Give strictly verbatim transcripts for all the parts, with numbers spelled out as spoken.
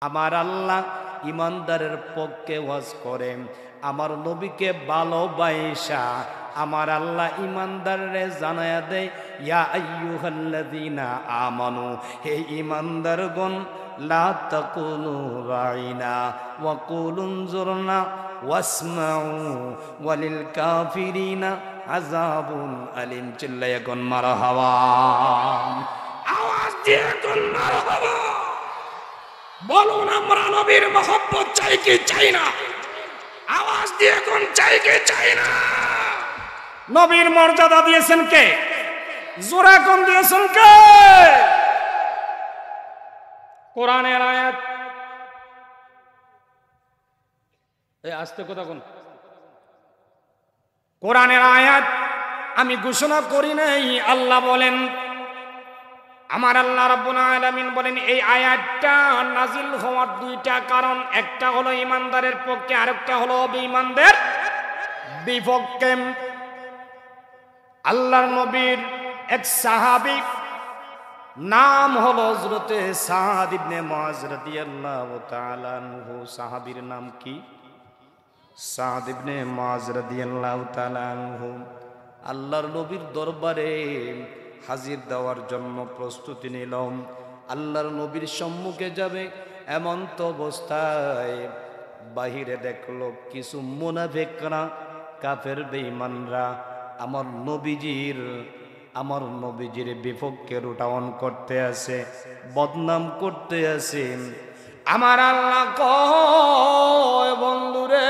আমার আল্লাহ ইমানদারের পক্ষে ওয়াজ করে, আমার নবীকে ভালোবাসা আমার আল্লাহ ইমানদাররে জানায়া দেয়, ইয়া আইয়ুহাল্লাযীনা আমানু, হে ইমানদারগণ, লা তাকুলু রাইনা ওয়া কুলু উনজুরনা ওয়াসমাউ ওয়ালিল কাফিরিনা আযাবুন আলিম। চিল্লাইয়া কন মারহাবা। আওয়াজ দিয়া কন মারহাবা। বলুন, আমরা নবীর মহব্বত চাই কি চাই না? আওয়াজ দিয়া কন, চাই কি চাই না? নবীর মর্যাদা দিয়েছেন কে? জোরে কন, দিয়েছেন কে? কোরআনের আয়াত। এই আস্তে কথা কন। কোরআনের আয়াত আমি ঘোষণা করি নাই, আল্লাহ বলেন। আমার আল্লাহ রাব্বুল আলামিন বলেন, এই আয়াতটা নাজিল হওয়ার দুইটা কারণ, একটা হলো ইমানদারের পক্ষে, আরেকটা হলো বেঈমানদের বিপক্ষে। আল্লাহর নবীর এক সাহাবী, নাম হলো হযরতে সাদ ইবনে মুআজ রাদিয়াল্লাহু তাআলা আনহু। সাহাবীর নাম কি? সাদ ইবনে মুআজ রাদিয়াল্লাহু তাআলা আনহু আল্লাহর নবীর দরবারে হাজির দেওয়ার জন্য প্রস্তুতি নিল। আল্লাহর নবীর সম্মুখে যাবে, এমন তো অবস্থায় বাহিরে দেখলো কিছু মুনাফিকরা, কাফের বেঈমানরা আমার নবীজির আমার নবীজির বিপক্ষে রুটাওন করতে আছে, বদনাম করতে আছে। আমার আল্লাহ কয়, বন্ধুরে,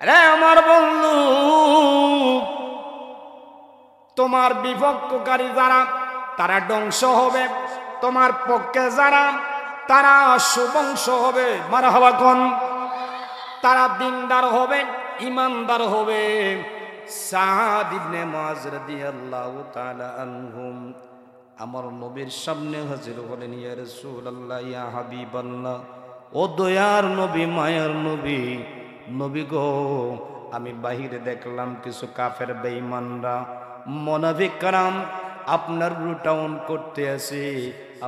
রে আমার বন্ধু, তোমার বিপক্ষকারী যারা, তারা ধ্বংস হবে। তোমার পক্ষে যারা, তারা সুবংশ হবে। মারহাবা কন। তারা দিনদার হবে, ইমানদার হবে। সাদ ইবনে মুআজ রাদিয়াল্লাহু তাআলা আনহুম আমার নবীর সামনে হাজির হলেন, ইয়া রাসূলুল্লাহ, ইয়া হাবিবাল্লাহ, ও দয়ার নবী, মায়ার নবী, নবী গো, আমি বাহিরে দেখলাম কিছু কাফের বেঈমানরা, মুনাফিকরা আপনার রুটাউন করতে আছে,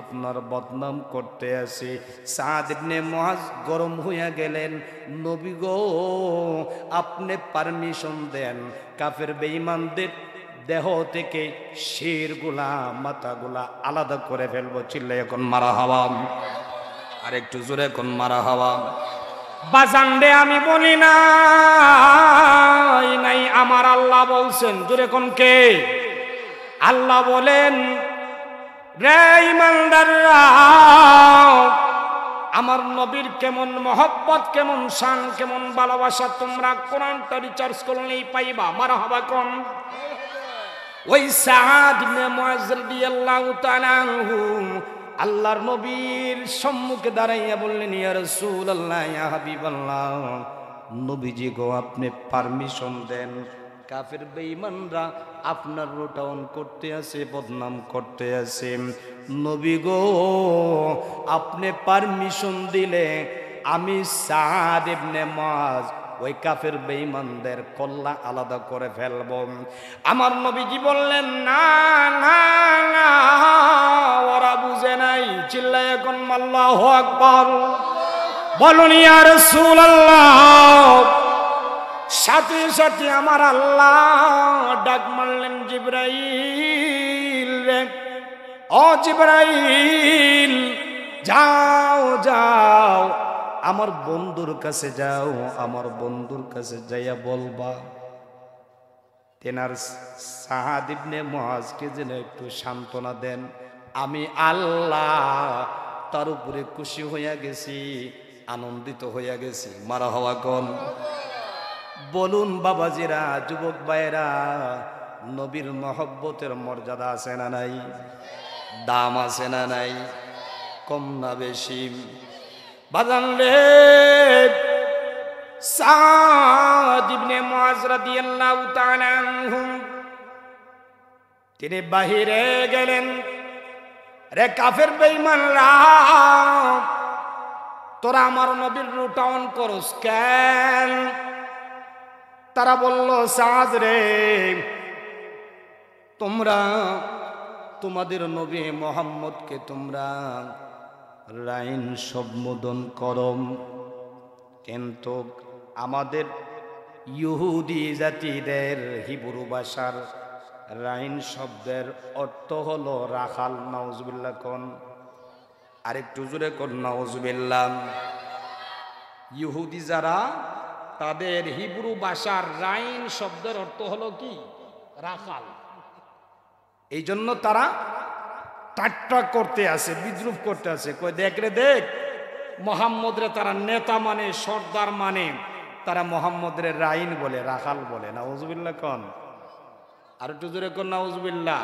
আপনার বদনাম করতে আছে। সাদ ইবনে মুআজ গরম হইয়া গেলেন, নবী গো, আপনি পারমিশন দেন, কাফের বেঈমানদের দেহ থেকে শিরগুলা, মাথাগুলা আলাদা করে ফেলবো। চিল্লাইয়া কন মারহাবা। আর একটু জোরে কন মারহাবা। বাজান রে, আমি বলি নাই, নাই, আমার আল্লাহ বলছেন। জোরে কন কে? আল্লাহ বলেন, রে ইমানদাররা, আমার নবীর কেমন মহব্বত, কেমন শান, কেমন ভালোবাসা, তোমরা কোরআনটা রিসার্চ করলেই পাইবা। মারহাবা কন। ওই সাদ ইবনে মুআজ রাদিয়াল্লাহু তাআলা আনহু আল্লাহর নবীর সম্মুখে দাঁড়াইয়া বললেন, ইয়া রাসূলুল্লাহ, ইয়া হাবিবাল্লাহ, নবীজি গো, আপনি পারমিশন দেন, কাফের বেঈমানরা আপনার রুটাউন করতে আছে, বদনাম করতে আছে। নবী গো, আপনি পারমিশন দিলে আমি সাদ ইবনে মুআজ ওই কাফের বেঈমানদের কল্লা আলাদা করে ফেলবো। আমার নবীজি বললেন, না, না, না, ওরা বুঝে নাই। চিল্লাইয়া কন আল্লাহু আকবার। বলুন, ইয়া রাসূলুল্লাহ। সাথে সাথে আমার আল্লাহ ডাক মারলেন, জিবরাইল রে, ও জিবরাইল, যাও, যাও, আমার বন্ধুর কাছে যাও, আমার বন্ধুর কাছে যাইয়া বলবা, তেনার সাদ ইবনে মুআজকে যেন একটু সান্ত্বনা দেন। আমি আল্লাহ তার উপরে খুশি হইয়া গেছি, আনন্দিত হইয়া গেছি। মারহাবা কন। বলুন বাবাজিরা, যুবক ভাইরা, নবীর মহব্বতের মর্যাদা আছে না নাই? দাম আছে না নাই? কম না বেশি? বাজান রে, সাদ ইবনে মুআজ রাদিয়াল্লাহু তাআলা আনহু, তিনি বাহিরে গেলেন। রে কাফের বেঈমানরা, তোরা আমার নবীর রুটাউন করস কেন? তারা বলল, সাদ রে, তোমরা তোমাদের নবী মোহাম্মদকে তোমরা রাইন সম্বোধন করো, কিন্তু আমাদের ইহুদি জাতিদের হিব্রু ভাষার রাইন শব্দের অর্থ হলো রাখাল। নাউজুবিল্লাহ কন। আরেকটু জোরে কন, নাউজুবিল্লাহ। ইহুদি যারা, তাদের হিব্রু ভাষার রাইন শব্দের অর্থ হলো কি? রাখাল। এই জন্য তারা ঠাট্টা করতে আছে, বিদ্রুপ করতে আছে। কয়, "দেখ রে দেখ, মোহাম্মদরে তারা নেতা মানে, সর্দার মানে, তারা মোহাম্মদরে রাইন বলে, রাখাল বলে।" নাউজুবিল্লাহ কন। আর একটু জোরে কন, নাউজুবিল্লাহ।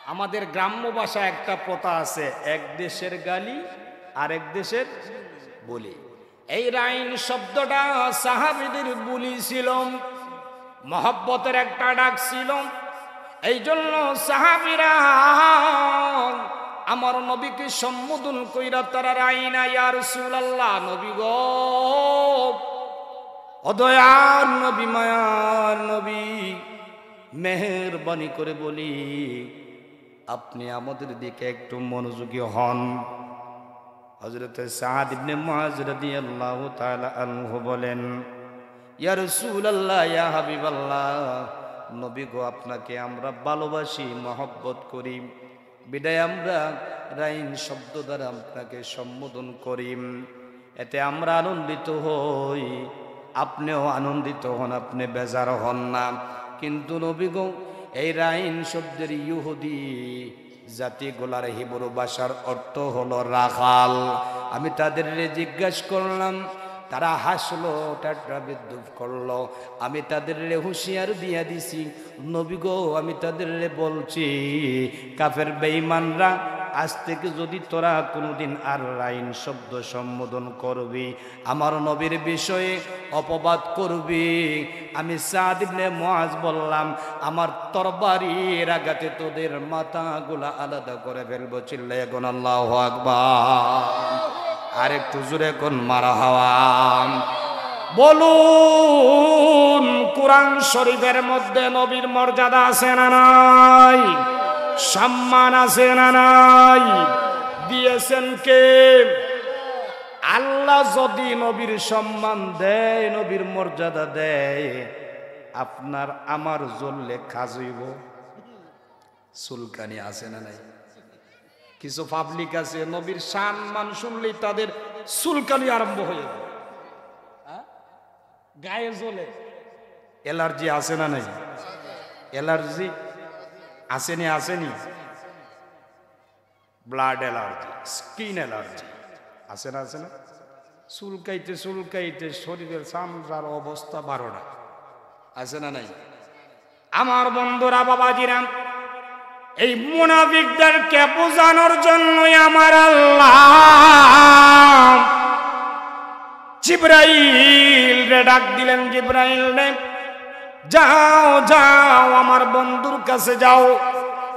আমাদের গ্রাম্য ভাষা একটা প্রথা আছে, এক দেশের গালি আরেক দেশের বুলি। এই রাইন শব্দটা সাহাবীদের বুলি ছিল, মহব্বতের একটা ডাক ছিল। এই জন্য সাহাবীরা আমার নবীকে সম্বোধন কইরা তারা রাইনা, "ইয়া রাসূলুল্লাহ, নবী গো, ও দয়ার নবী, মায়ার নবী, মেহেরবানি করে বলি, আপনি আমাদের দিকে একটু মনোযোগী হন।" হযরত সাদ ইবনে মুআজ রাদিয়াল্লাহু তাআলা আনহু বলেন, "ইয়া রাসূলুল্লাহ, ইয়া হাবিবাল্লাহ, নবী গো, আপনাকে আমরা ভালোবাসি, মহব্বত করি, বিধায় আমরা রাইন শব্দ দ্বারা আপনাকে সম্বোধন করি, এতে আমরা আনন্দিত হই, আপনিও আনন্দিত হন, আপনি বেজার হন না। কিন্তু নবী গো, এই রাইন শব্দের ইহুদি জাতিগুলার হিব্রু ভাষার অর্থ হলো রাখাল। আমি তাদেররে জিজ্ঞাসা করলাম, তারা হাসলো, ঠাট্টা বিদ্রুপ করলো। আমি তাদেররে হুঁশিয়ার দিয়া দিছি, নবী গো, আমি তাদেররে বলছি, কাফের বেঈমানরা, আজ থেকে যদি তোরা কোনোদিন আর রাইন শব্দ সম্বোধন করবি, আমার নবীর বিষয়ে অপবাদ করবি, আমি সাদ ইবনে মুআজ বললাম, আমার তরবারির আঘাতে তোদের মাথাগুলা আলাদা করে ফেলবো। চিল্লাইয়া কন আল্লাহু আকবার। আর একটু জোরে কন মারহাবা। বলুন, কোরআন শরীফের মধ্যে নবীর মর্যাদা আছে না নাই? সম্মান আছে না নাই? দিয়েছেন কে? আল্লাহ যদি নবীর সম্মান দেয়, নবীর মর্যাদা দেয়, আপনার আমার জ্বললে কাজ হইব? চুলকানি আছে না নাই? কিছু পাবলিক আছে, নবীর সম্মান শুনলেই তাদের চুলকানি আরম্ভ হয়ে যায়, হ্যাঁ? গায়ে জ্বলে। অ্যালার্জি আছে না নাই? অ্যালার্জি আছেনি, আছেনি? ব্লাড অ্যালার্জি, স্কিন অ্যালার্জি আছে না, আছে না? চুলকাইতে চুলকাইতে শরীরের চামড়ার অবস্থা বারোটা, আছে না নাই? আমার বন্ধুরা, বাবাজিরা, এই মুনাফিকদেরকে বোঝানোর জন্যই আমার আল্লাহ জিব্রাইলরে ডাক দিলেন, "জিব্রাইল রে, যাও, যাও, আমার বন্ধুর কাছে যাও,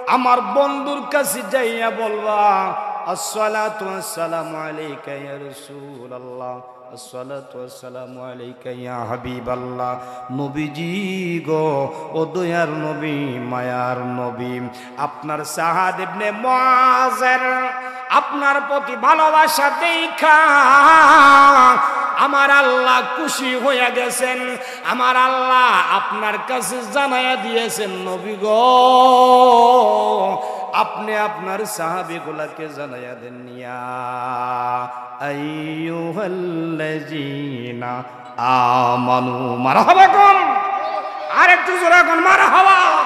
আমার বন্ধুর কাছে যাইয়া বলবা, আসসালাতু আসসালামু আলাইকা ইয়া রাসূলুল্লাহ।" আসসালাতু ওয়াসসালামু আলাইকা ইয়া হাবিবাল্লাহ। নবীজি গো, ও দয়ার নবী, মায়ার নবী, আপনার সাদ ইবনে মুআজের আপনার প্রতি ভালোবাসা দেখা আমার আল্লাহ খুশি হইয়া গেছেন। আমার আল্লাহ আপনার কাছে জানাইয়া দিয়েছেন, নবী গো, আপনি আপনার সাহাবীগুলাকে জানাইয়া দেন। ইয়া আইয়ুহাল্লাযীনা আমানু। মারহাবা কন। আর একটু জোরে কন, মারহাবা।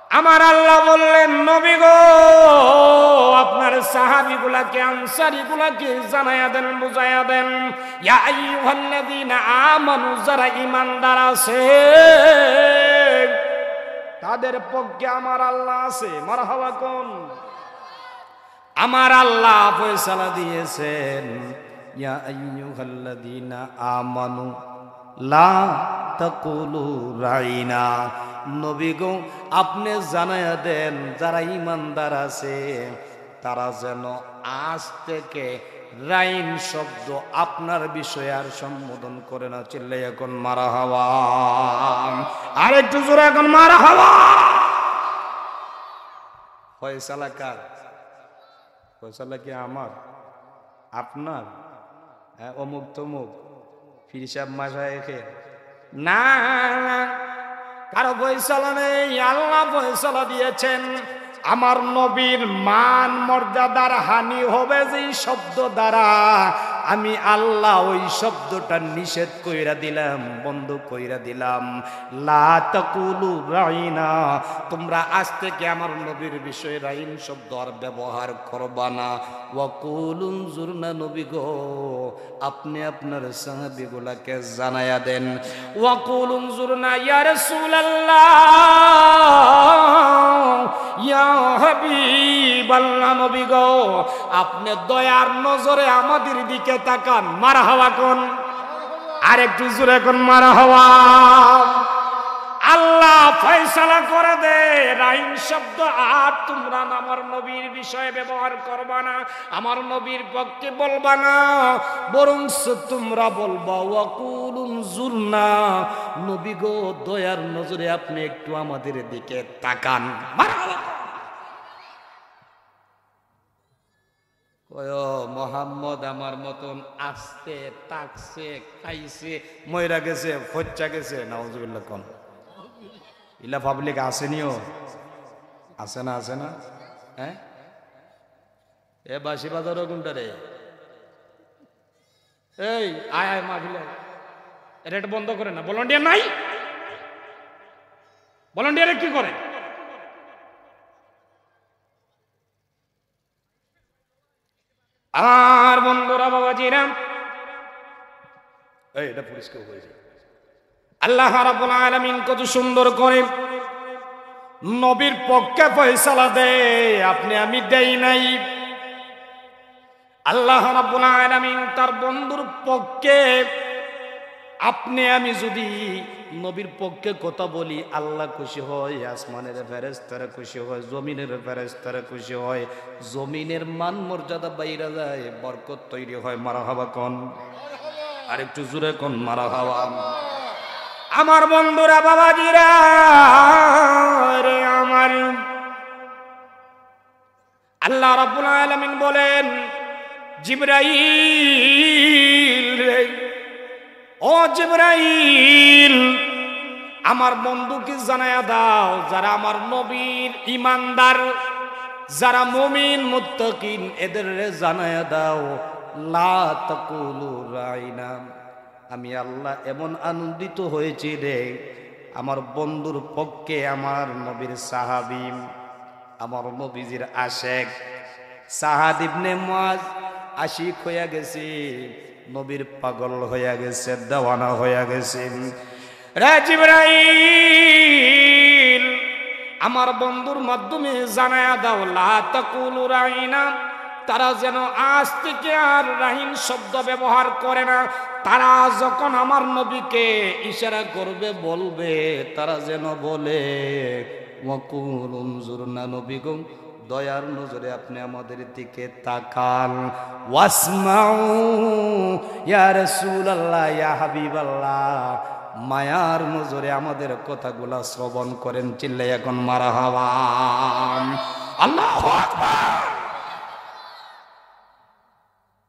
আমার আল্লাহ বললেন, নবী গো, আপনার সাহাবীগুলাকে, আনসারীগুলাকে জানাইয়া দেন, বুঝাইয়া দেন। ইয়া আইয়ুহাল্লাযীনা আমানু, যারা ঈমানদার আছে, তাদের পক্ষে আমার আল্লাহ আছে। মারহাবা কন। আমার আল্লাহ ফয়সালা দিয়েছেন, ইয়া আইয়ুহাল্লাযীনা আমানু লা তাকুলু রাইনা। নবী গো, আপনি জানাইয়া দেন, যারা ঈমানদার আছে, তারা যেন আজ থেকে রাইন শব্দ আপনার বিষয়ে আর সম্বোধন করে না। চিল্লাইয়া কন মারহাবা। আর একটু জোরে কন মারহাবা। ফয়সালা কার? ফয়সালা কি আমার, আপনার? হ্যাঁ, অমুক তমুক, পীর সাহেব, মাশায়েখের? না, না, কারো ফয়সালা নেই, আল্লাহ ফয়সালা দিয়েছেন। আমার নবীর মান মর্যাদার হানি হবে যেই শব্দ দ্বারা, আমি আল্লাহ ওই শব্দটা নিষেধ কইরা দিলাম, বন্ধ কইরা দিলাম। লা তাকুলু রাইনা, তোমরা আজ থেকে আমার নবীর বিষয়ে রাইন শব্দ আর ব্যবহার করবা না। ওয়াকুলু উনজুরনা, নবী গো, আপনি আপনার সাহাবীগুলাকে জানায়া দেন। ওয়াকুলু উনজুরনা ইয়া রাসূলুল্লাহ, ইয়া হাবিবাল্লাহ, নবী গো, আপনি দয়ার নজরে আমাদের দিকে তাকান। মারহাবা কন। আর একটু জোরে কন, মারহাবা। আল্লাহ ফয়সালা করে দে, রাইন শব্দ আর তোমরা আমার নবীর বিষয়ে ব্যবহার করবা না, আমার নবীর পক্ষে বলবা না, বরং তোমরা বলবা, ওয়াকুলু উনজুরনা, নবী গো, দয়ার নজরে আপনি একটু আমাদের দিকে তাকান। মারহাবা। কয়, মোহাম্মদ আমার মতন আসছে, থাকছে, খাইছে, মইরা গেছে, ফচ্চা গেছে, নাউজুবিল্লাহ কন। ইলা পাবলিক আছেনিও? আছে না, আছে না? হ্যাঁ, এ বাঁশি বাজারও কোনটা রে? এই আয়, আয় মাহফিলে, রেট বন্ধ করে না, ভলান্টিয়ার নাই। ভলান্টিয়ারে কি করে? আমার বন্ধুরা, বাবাজিরা, এই, এটা পরিষ্কার হয়ে যায়। আল্লাহ রাব্বুল আলামিন কত সুন্দর করে নবীর পক্ষে ফয়সালা দেয়, আপনি আমি দেই নাই। আল্লাহ রাব্বুল আলামিন তার বন্ধুর পক্ষে, আপনি আমি যদি নবীর পক্ষে কথা বলি, আল্লাহ খুশি হয়, আসমানের ফেরেশতারা খুশি হয়, জমিনের ফেরেশতারা খুশি হয়, জমিনের মান মর্যাদা বাইরা যায়, বরকত তৈরি হয়। মারহাবা কন, আর একটু জোরে কন, মারহাবা। আমার বন্ধুরা, বাবাজিরা, রে আমার, আল্লাহ রাব্বুল আলামিন বলেন, জিবরাইল রে, ও জিবরাইল, আমার বন্ধুকে জানায়া দাও, যারা আমার নবীর ইমানদার, যারা মুমিন মুত্তাকিন, এদেররে জানায়া দাও, লা তাকুলু রাইনা। আমি আল্লাহ এমন আনন্দিত হয়েছি রে, আমার বন্ধুর পক্ষে আমার নবীর সাহাবী, আমার নবীজির আশেক সাদ ইবনে মুআজ আশিক হইয়া গেছে, নবীর পাগল হইয়া গেছে, দেওয়ানা হইয়া গেছে। রে জিবরাইল, আমার বন্ধুর মাধ্যমে জানায়া দাও, লা তাকুলু রাইনা, তারা যেন আজ থেকে আর রাইন শব্দ ব্যবহার করে না। তারা যখন আমার নবীকে ইশারা করবে, বলবে, তারা যেন বলে, ওয়াকুলু উনজুরনা, নবী গো, দয়ার নজরে আপনি আমাদের দিকে তাকান। ওয়াসমাউ, ইয়া রাসূলুল্লাহ, ইয়া হাবিবাল্লাহ, মায়ার নজরে আমাদের কথাগুলা শ্রবণ করেন। চিল্লাইয়া কন মারহাবা। আল্লাহু আকবার।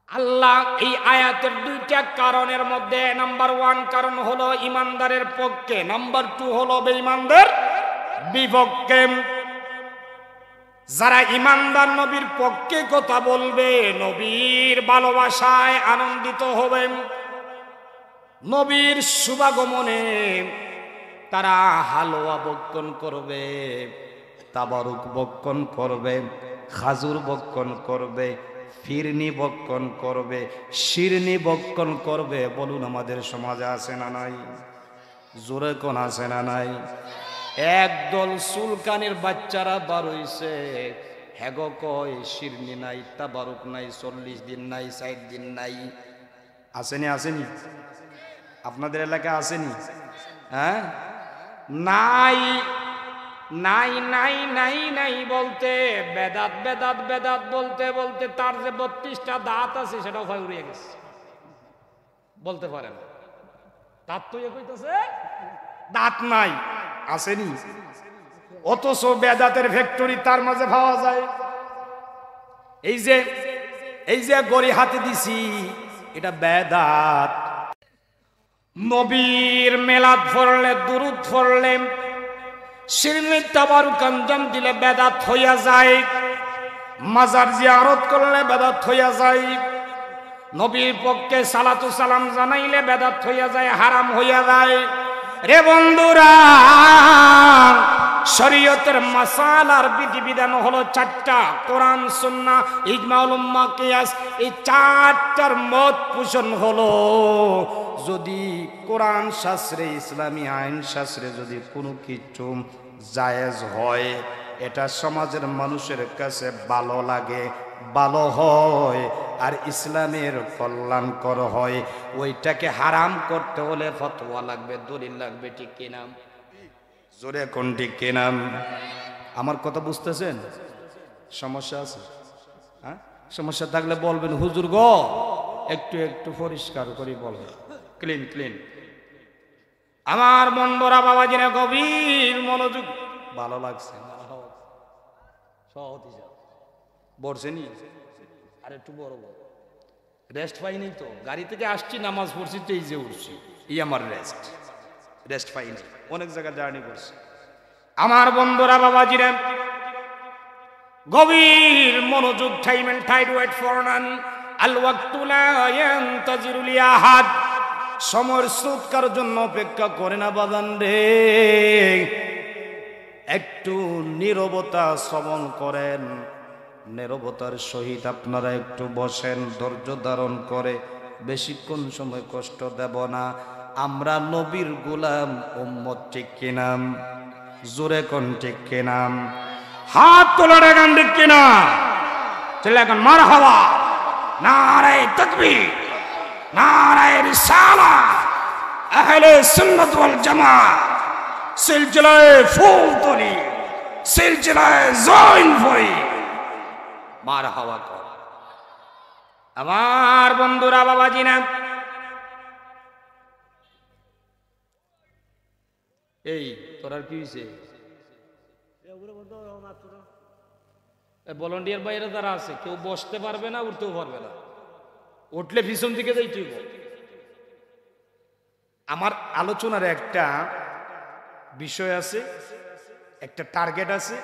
আল্লাহ এই আয়াতের দুইটা কারণের মধ্যে নাম্বার ওয়ান কারণ হলো ইমানদারের পক্ষে, নাম্বার টু হলো বেঈমানদের বিপক্ষে। যারা ইমানদার নবীর পক্ষে কথা বলবে, নবীর ভালোবাসায় আনন্দিত হবে, নবীর শুভাগমনে তারা হালুয়া ভক্ষণ করবে, তাবারুক ভক্ষণ করবে, খাজুর ভক্ষণ করবে, ফিরনি ভক্ষণ করবে, শিরনি ভক্ষণ করবে। বলুন, আমাদের সমাজে আছে না নাই? জোরে কন, আছে না নাই? একদল চুলকানির বাচ্চারা বার হইছে, হেগো কয় শিরনি নাই, তাবারুক নাই, চল্লিশ দিন নাই, ষাট দিন নাই। আছেনি, আছেনি? আপনাদের এলাকায় আছেনি? হ্যাঁ, নাই, নাই, নাই, নাই, নাই বলতে, বেদাত, বেদাত, বেদাত বলতে বলতে তার যে বত্রিশটা দাঁত আছে, সেটাও ফাই উড়িয়ে গেছে। বলতে পারে না। দাঁত তো ইয়ে কইতেছে, দাঁত নাই, আছেনি? অথচ বেদাতের ফ্যাক্টরি তার মাঝে পাওয়া যায়। এই যে, এই যে ঘড়ি হাতে দিছি, এটা বেদাত। নবীর মিলাদ পড়লে, দুরূদ পড়লে, শিরনি তাবারুক আঞ্জাম দিলে বেদাত হইয়া যায়, মাজার জিয়ারত করলে বেদাত হইয়া যায়, নবীর পক্ষে সালাতু সালাম জানাইলে বেদাত হইয়া যায়, হারাম হইয়া যায়। রে বন্ধুরা, শরীয়তের মাসালার বিধিবিধান হলো চারটা: কোরআন, সুন্নাহ, ইজমাউল উম্মাহ, কিয়াস। এই চারটার মত পোষণ হলো, যদি কোরআন শাস্ত্রে, ইসলামী আইন শাস্ত্রে যদি কোনো কিছু জায়েজ হয়, এটা সমাজের মানুষের কাছে ভালো লাগে, ভালো হয়, আর ইসলামের কল্যাণকর হয়, ওইটাকে হারাম করতে হলে ফতোয়া লাগবে, দলিল লাগবে, ঠিক কিনা? জোরে কোন ঠিক কিনা? আমার কথা বুঝতেছেন? সমস্যা আছে? হ্যাঁ, সমস্যা থাকলে বলবেন, "হুজুর গো, একটু একটু পরিষ্কার করি বলেন, ক্লিন ক্লিন।" আমার মন ভরা বাবাজিরা, গভীর মনোযোগ। ভালো লাগছে? সহজ হিসাব। বসছেনি? আর একটু বড় বড়। রেস্ট পাই নাই তো, গাড়ি থেকে আসছি, নামাজ পড়ছি, তো এই যে উঠছি, এই আমার রেস্ট। রেস্ট পাই নাই, অনেক জায়গা জার্নি করছি। আমার বন্ধুরা, বাবাজিরা, গভীর মনোযোগ, time and tide wait for none, আল ওয়াক্তু লা ইয়ান্তাজিরু লি আহাদ। সময়ের স্রোত কারোর জন্য অপেক্ষা করে না, বাজান রে। একটু নীরবতা শ্রবণ করেন, নীরবতার সহিত আপনারা একটু বসেন, ধৈর্য ধারণ করে। বেশিক্ষণ সময় কষ্ট দেব না। আমরা নবীর গোলাম উম্মত, ঠিক কিনা? জোরে কোন ঠিক কিনা? হাত তোলা রাখেন, ঠিক কিনা? চিল্লায় কোন মারহাবা? নারায়ে তাকবীর, নারায়ে রিসালাত, আহলে সুন্নাত ওয়াল জামাত, সিলসিলায়ে ফুলতলি, সিলসিলায়ে জৈনপুরি। মারহাবা কর। আমার বন্ধুরা, বাবাজিরা, এই, তোর আর কি হইছে? এ, ভলান্টিয়ার ভাইরা যারা আছে, কেউ বসতে পারবে না, উঠতেও পারবে না, উঠলে পিছন দিকে যাইতে হইব। আমার আলোচনার একটা বিষয় আছে, একটা টার্গেট আছে।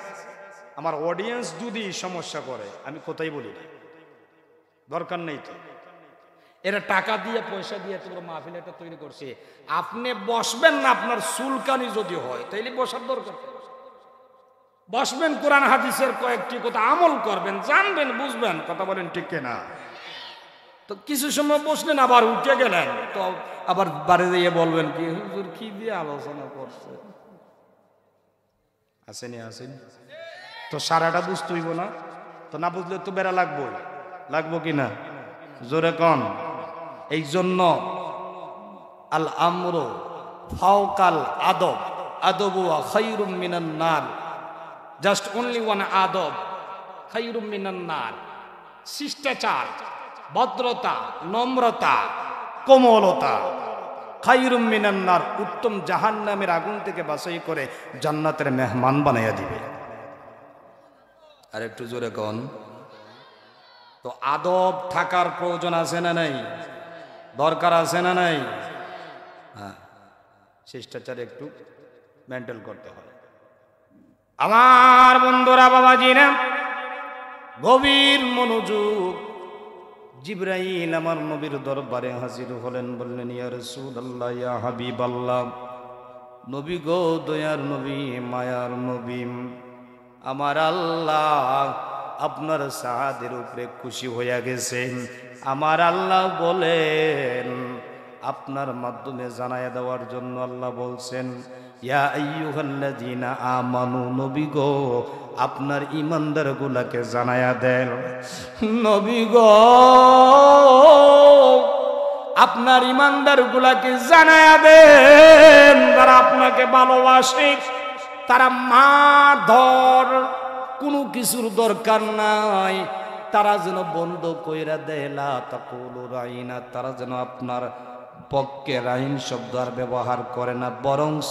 আমার অডিয়েন্স যদি সমস্যা করে, আমি কথাই বলি না, দরকার নেই তো। এরা টাকা দিয়ে, পয়সা দিয়ে এত বড় মাহফিল একটা তৈরি করছে, আপনি বসবেন না, আপনার চুলকানি যদি হয়, তাইলে বসার দরকার। বসবেন, কোরআন হাদিসের কয়েকটি কথা আমল করবেন, জানবেন, বুঝবেন, কথা বলেন ঠিক কিনা? তো কিছু সময় বসলেন, আবার উঠে গেলেন, তো আবার বাড়ি গিয়ে বলবেন কি, "হুজুর কি দিয়ে আলোচনা করছে?" আসেনি, আসেনি? তো সারাটা বুঝতে হইব না? তো না বুঝলে তো বেড়া লাগবো, লাগবো কি না? জোরে কন। এই জন্য আল আমরু ফাওকাল আদব, আদবু ওয়া খায়রুম মিনান নার। Just only one আদব, খায়রুম মিনান নার। শিষ্টাচার, ভদ্রতা, নম্রতা, কোমলতা, খায়রুম মিনান নার, উত্তম জাহান্নামের আগুন থেকে বাছাই করে জান্নাতের মেহমান বানাইয়া দিবে। আর একটু জোরে কন। তো আদব থাকার প্রয়োজন আছে না নাই? দরকার আছে না নাই? হ্যাঁ, শিষ্টাচার একটু মেইনটেইন করতে হয়। আমার বন্ধুরা, বাবাজিরা, গভীর মনোযোগ। জিব্রাইল আমার নবীর দরবারে হাজির হলেন, বললেন, "ইয়া রাসূলুল্লাহ, ইয়া হাবিবাল্লাহ, নবী গো, দয়ার নবী, মায়ার নবী, আমার আল্লাহ আপনার সাদের উপরে খুশি হইয়া গেছেন।" আমার আল্লাহ বলেন, আপনার মাধ্যমে জানাইয়া দেওয়ার জন্য আল্লাহ বলছেন, "ইয়া আইয়ুহাল্লাযীনা আমানু", নবী গো, আপনার ইমানদারগুলাকে জানাইয়া দেন। নবী গো, আপনার ইমানদারগুলাকে জানাইয়া দেন, যারা আপনাকে ভালোবাসে, তারা মার ধর, কোনো কিছুর দরকার নাই, তারা যেন বন্ধ কইরা দেয়, লা তাকুলু রাইনা, তারা যেন আপনার পক্ষে রাইন শব্দ আর ব্যবহার করে না, বরং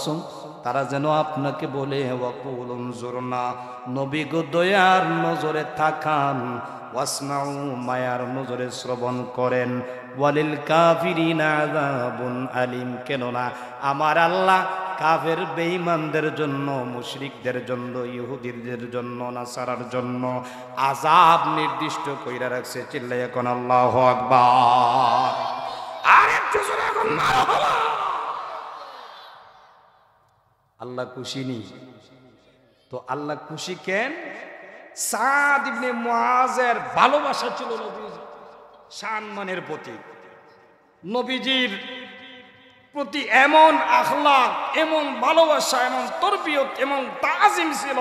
তারা যেন আপনাকে বলে, "ওয়াকুলু উনজুরনা", নবী গো, দয়ার নজরে তাকান, "ওয়াসমাউ", মায়ার নজরে শ্রবণ করেন, "ওয়ালিল কাফিরিনা আযাবুন আলিম", কেননা আমার আল্লাহ কাফের বেঈমানদের জন্য, মুশরিকদের জন্য, ইহুদিদের জন্য, নাসারার জন্য আযাব নির্দিষ্ট কইরা রাখছে। চিল্লাইয়া কন আল্লাহু আকবার। আর একটু জোরে কন মারহাবা। আল্লাহ খুশি নি? তো আল্লাহ খুশি কেন? সাদ ইবনে মুআজের ভালোবাসা ছিল নবীর শান মানের প্রতি, নবীজির প্রতি এমন আখলাক, এমন ভালোবাসা, এমন তরবিয়ত, এমন তাজিম ছিল,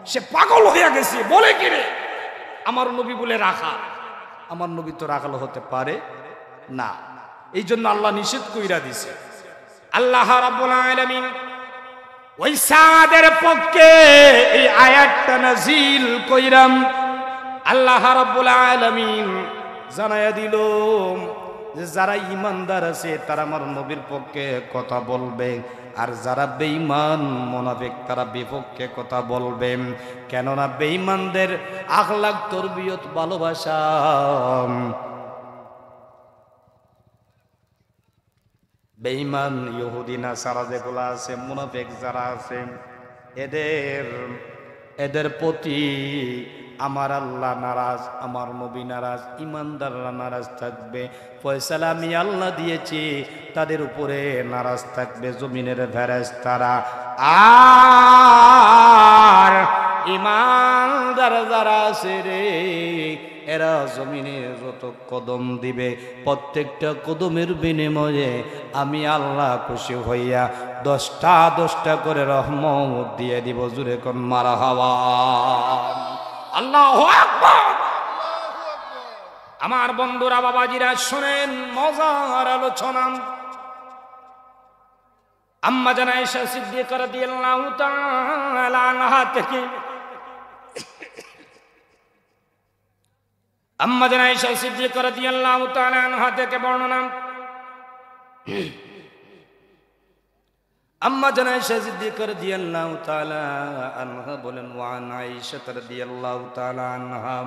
সে পাগল হইয়া গেছে। বলে, "কি রে, আমার নবী বলে রাখাল, আমার নবী তো রাখাল হতে পারে না।" এই জন্য আল্লাহ নিষেধ কইরা দিছে। আল্লাহ রাব্বুল আলামিন ওই সাদের পক্ষে এই আয়াতটা নাজিল কইরা আল্লাহ রাব্বুল আলামিন জানাইয়া দিল যে যারা ইমানদার আছে তারা আমার নবীর পক্ষে কথা বলবে, আর যারা বেঈমান মুনাফিক তারা বিপক্ষে কথা বলবে। কেননা বেঈমানদের আখলাক, তরবিয়ত, ভালোবাসা বেঈমান, ইহুদি, নাসারা যেগুলা আছে, মুনাফিক যারা আছে, এদের, এদের প্রতি আমার আল্লাহ নারাজ, আমার নবী নারাজ, ইমানদাররা নারাজ থাকবে। ফয়সালা আমি আল্লাহ দিয়েছি, তাদের উপরে নারাজ থাকবে জমিনের ফেরেশতারা। আর ইমানদার যারা আছে রে, এরা জমিনে যত কদম দিবে, প্রত্যেকটা কদমের বিনিময়ে আমি আল্লাহ খুশি হইয়া দশটা দশটা করে রহমত দিয়ে দিব। জোরে কন মারহাবা। আল্লাহু আকবার। আমার বন্ধুরা, বাবাজিরা, শোনেন মজার আলোচনা। আম্মা জান আয়েশা সিদ্দিকা রাদিয়াল্লাহু তাআলা আনহা থেকে আম্মা জান আয়েশা সিদ্দিকা রাদিয়াল্লাহু তাআলা আনহা থেকে বর্ণনা। আম্মা জান আয়েশা সিদ্দিকা রাদিয়াল্লাহু তাআলা আনহা বলেন, وعن عائشة رضي الله تعالى عنها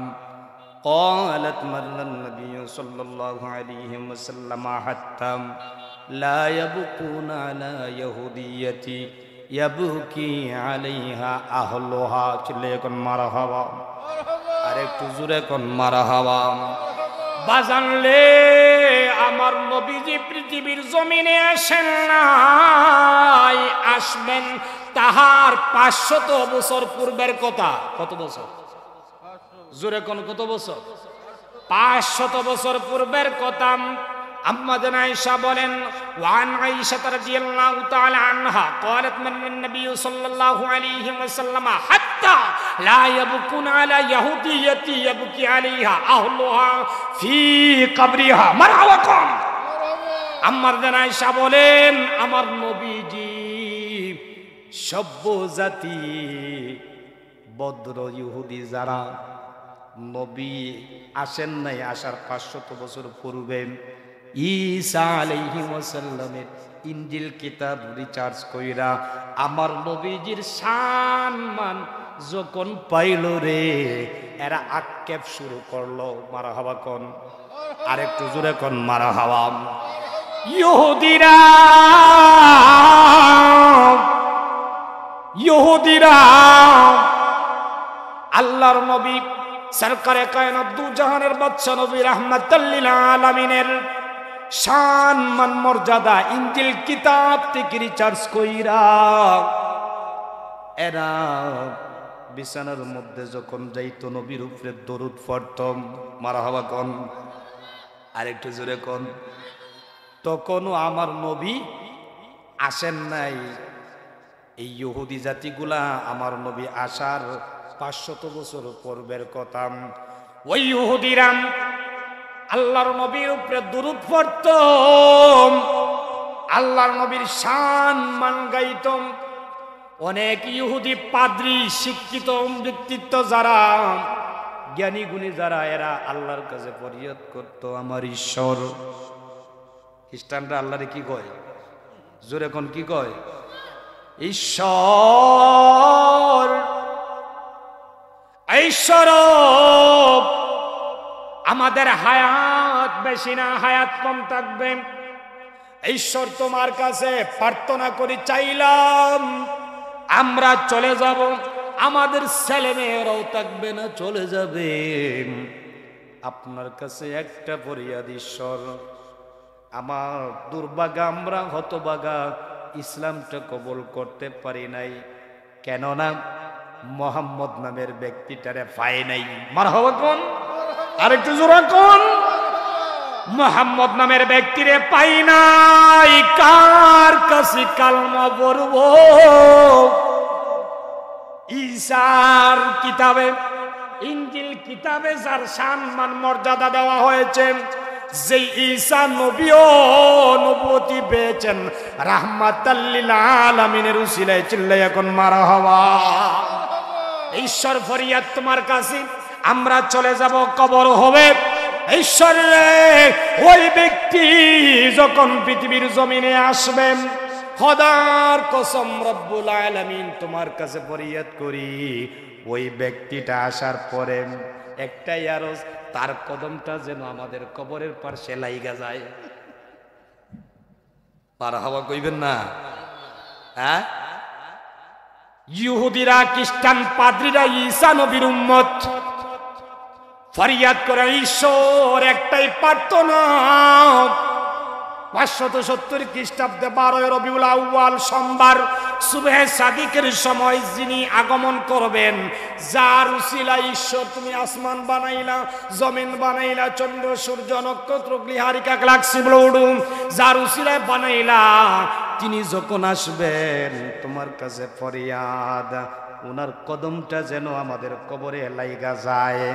قالت: مر النبي صلى الله عليه وسلم حتى لا يبكون على يهودية يبكي عليها أهلها। চিল্লাইয়া কন মারহাবা। আর একটু জোরে কন মারহাবা। বাজানলে, আমার নবীজি পৃথিবীর জমিনে আসেন নাই, আসবেন তাহার পাঁচশত বছর পূর্বের কথা। কত বছর? জোরে কন, কত বছর? পাঁচশত বছর পূর্বের কথা। আম্মা জান আয়েশা বলেন, وعن عائشة رضي الله تعالى عنها قالت: مر النبي صلى الله عليه وسلم حتى لا يبكون على يهودية يبكي عليها أهلها في قبرها। মারহাবা কন। আম্মা জান আয়েশা বলেন, আমার নবীজি সভ্য জাতি, ভদ্র ইহুদি যারা, নবী আসেন নাই, আসার পাঁচশত বছর পূর্বে ঈসা আলাইহিস সালামের ইঞ্জিল কিতাব research কইরা আমার নবীজির শান মান যখন পাইল রে, এরা আক্ষেপ শুরু করলো। মারহাবা কন। আর একটু জোরে কন মারহাবা। ইহুদিরা, ইহুদিরা আল্লাহর নবী সরকারে কায়নাত, দু জাহানের বাদশা নবী রাহমাতাল লিল আলামিনের শান মান মর্যাদা ইঞ্জিল কিতাব থেকে research কইরা এরা বিছানার মধ্যে যখন যাইতো নবীর উপরে দরুদ পড়তো। মারহাবা কন। আরেকটু জোরে কন। তখনও আমার নবী আসেন নাই। এই ইহুদি জাতিগুলা আমার নবী আসার পাঁচশত বছর পূর্বের কথা। ওই ইহুদিরা আল্লাহর নবীর উপরে দরুদ পড়তো, আল্লাহর নবীর শান মান গাইতো। অনেক ইহুদি পাদ্রী, শিক্ষিত ব্যক্তিত্ব যারা, জ্ঞানী গুণী যারা, এরা আল্লাহর কাছে ফরিয়াদ করতো, "আমার ঈশ্বর।" খ্রিস্টানরা আল্লাহরে কি কয়? জোরে কন, কি কয়? ঈশ্বর, ঈশ্বর, আমাদের হায়াত বেশি না, হায়াত কম থাকবে। ঈশ্বর, তোমার কাছে প্রার্থনা করি, চাইলাম, আমরা চলে যাব, আমাদের ছেলেমেয়েরাও থাকবে না, চলে যাবে। আপনার কাছে একটা ফরিয়াদ, ঈশ্বর, আমার দুর্ভাগা, আমরা হতভাগা, ইসলামটা কবুল করতে পারি নাই, কেননা মোহাম্মদ নামের ব্যক্তিটারে পাই নাই। মারহাবা কউন, আরেকটু জোরে কউন। মোহাম্মদ নামের ব্যক্তিরে পাই নাই, কার কাছে কালমা পড়ব? ঈসার কিতাবে, ইঞ্জিল কিতাবে যার সম্মান মর্যাদা দেওয়া হয়েছে, যেই ঈসা নবীও নবুয়তি পেয়েছেন রাহমাতাল লিল আলামিনের উসিলায়। চিল্লাইয়া কউন মারহাবা। ঈশ্বর, ফরিয়াদ তোমার কাছে, আমরা চলে যাব, কবর হবে। ঈশ্বর রে, ওই ব্যক্তি যখন পৃথিবীর জমিনে আসবেন, খোদার কসম রব্বুল আলামিন, তোমার কাছে ফরিয়াদ করি, ওই ব্যক্তিটা আসার পরে একটাই আরজ, তার কদমটা যেন আমাদের কবরের পাশে লাইগা যায়। মারহাবা কইবেন না? হ্যাঁ, ইহুদিরা, খ্রিস্টান, পাদ্রীরা, ঈসা নবীর উম্মত ফরিয়াদ করে, ঈশ্বর, একটাই প্রার্থনা। পাঁচশত সত্তর খ্রিস্টাব্দে বারোই রবিউল আউয়াল সোমবার সুবহে সাদিকের সময় যিনি আগমন করবেন, যার উসিলায় ঈশ্বর তুমি আসমান বানাইলা, জমিন বানাইলা, চন্দ্র, সূর্য, নক্ষত্র, গ্রহারিকা, গ্যালাক্সি, ব্লুডুম, যার উসিলায় বানাইলা, তিনি যখন আসবেন, তোমার কাছে ফরিয়াদ, ওনার কদমটা যেন আমাদের কবরে লাইগা যায়।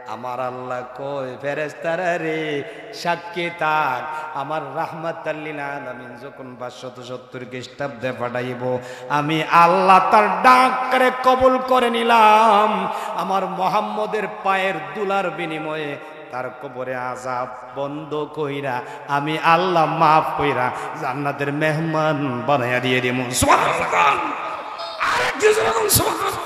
আমার আল্লাহ কয়, "ফেরেশতারা রে, সাক্ষী থাক, আমার রাহমাতাল লিল আলামিন যখন পাঁচশত সত্তর খ্রিস্টাব্দে পাঠাইব, আমি আল্লাহ তার ডাকরে কবুল করে নিলাম, আমার মোহাম্মদের পায়ের ধুলার বিনিময়ে তার কবরে আযাব বন্ধ কইরা আমি আল্লাহ মাফ কইরা জান্নাতের মেহমান বানাইয়া দিয়ে দিমু।" সুবহানাল্লাহ। আরেকটু জোরে বলুন, সুবহানাল্লাহ।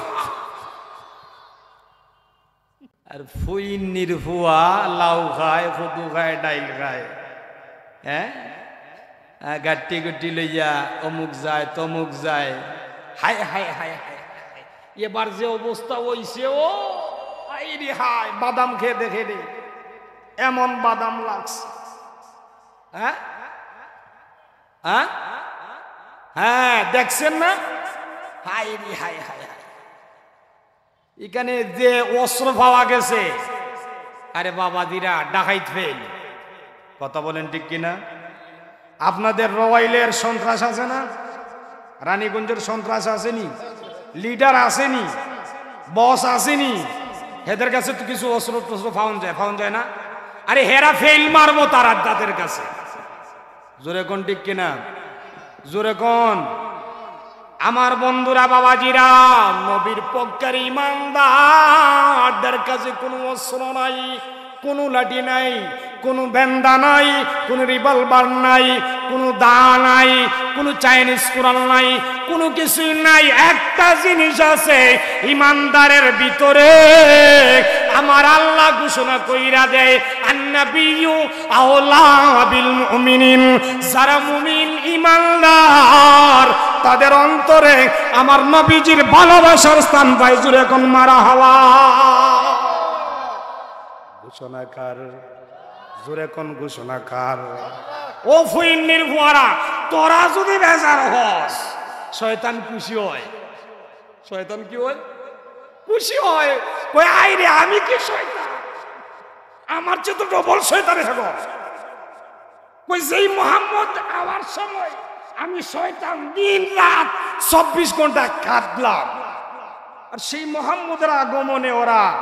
আর ফুইন্নির ফুয়া লাউ খায়, কদু খায়, ডাইল খায়, হ্যাঁ, আহ, গাট্টি গুট্টি লইয়া অমুক যায়, তমুক যায়। হায়, হায়, হায়, হায়, হায়, হায়। এবার যে অবস্থা অইছে, ও হায় রে হায়, বাদাম খেয়ে দেখে রে, এমন বাদাম লাগছে। হ্যাঁ, হ্যাঁ, হ্যাঁ, দেখছেন না? হায় রে হায়, হায়, হায়। এখানে যে অস্ত্র পাওয়া গেছে, আরে বাবাজিরা, ডাকাইত ফেল। কথা বলেন ঠিক কিনা? আপনাদের রোয়াইলের সন্ত্রাস আছে না? রানীগঞ্জের সন্ত্রাস আছেনি? লিডার আছেনি? বস আছেনি? হেদের কাছে তো কিছু অস্ত্র টস্ত্র পাওন যায়, পাওন যায় না? আরে হেরা ফেল মারবো তারা তাদের কাছে। জোরে কউন ঠিক কিনা? জোরে কউন। আমার বন্ধুরা, বাবাজিরা, নবীর পক্ষের ইমানদারদের কাছে কোনো অস্ত্র নাই, কোনো লাঠি নাই, কোনো বেন্দা নাই, কোনো রিভলভার নাই, কোনো দা নাই, কোনো চাইনিজ কুড়াল নাই, কোনো কিছুই নাই। একটা জিনিস আছে ইমানদারের ভিতরে, আমার আল্লাহ ঘোষণা কইরা দেয়, "আন্নাবিয়্যু আওলা বিল মুমিনিন", যারা মুমিন ইমানদার, তাদের অন্তরে আমার নবীজির ভালোবাসার স্থান পায়। জোরে কউন মারহাবা। ঘোষণাকার, জোরে কউন ঘোষণাকার। ও ফুইন্নির ফুয়ারা, তোরা যদি বেজার হস, শয়তান খুশি হয়। শয়তান কি হয়? খুশি হয়। কয়, "আয় রে, আমি কি শয়তান? আমার চেয়ে তো ডবল শয়তান এখন।" কই, "যেই মোহাম্মদ আওয়ার সময় আমি শয়তান দিন রাত চব্বিশ ঘন্টা কাঁদলাম, আর সেই মোহাম্মদের আগমনে ওরা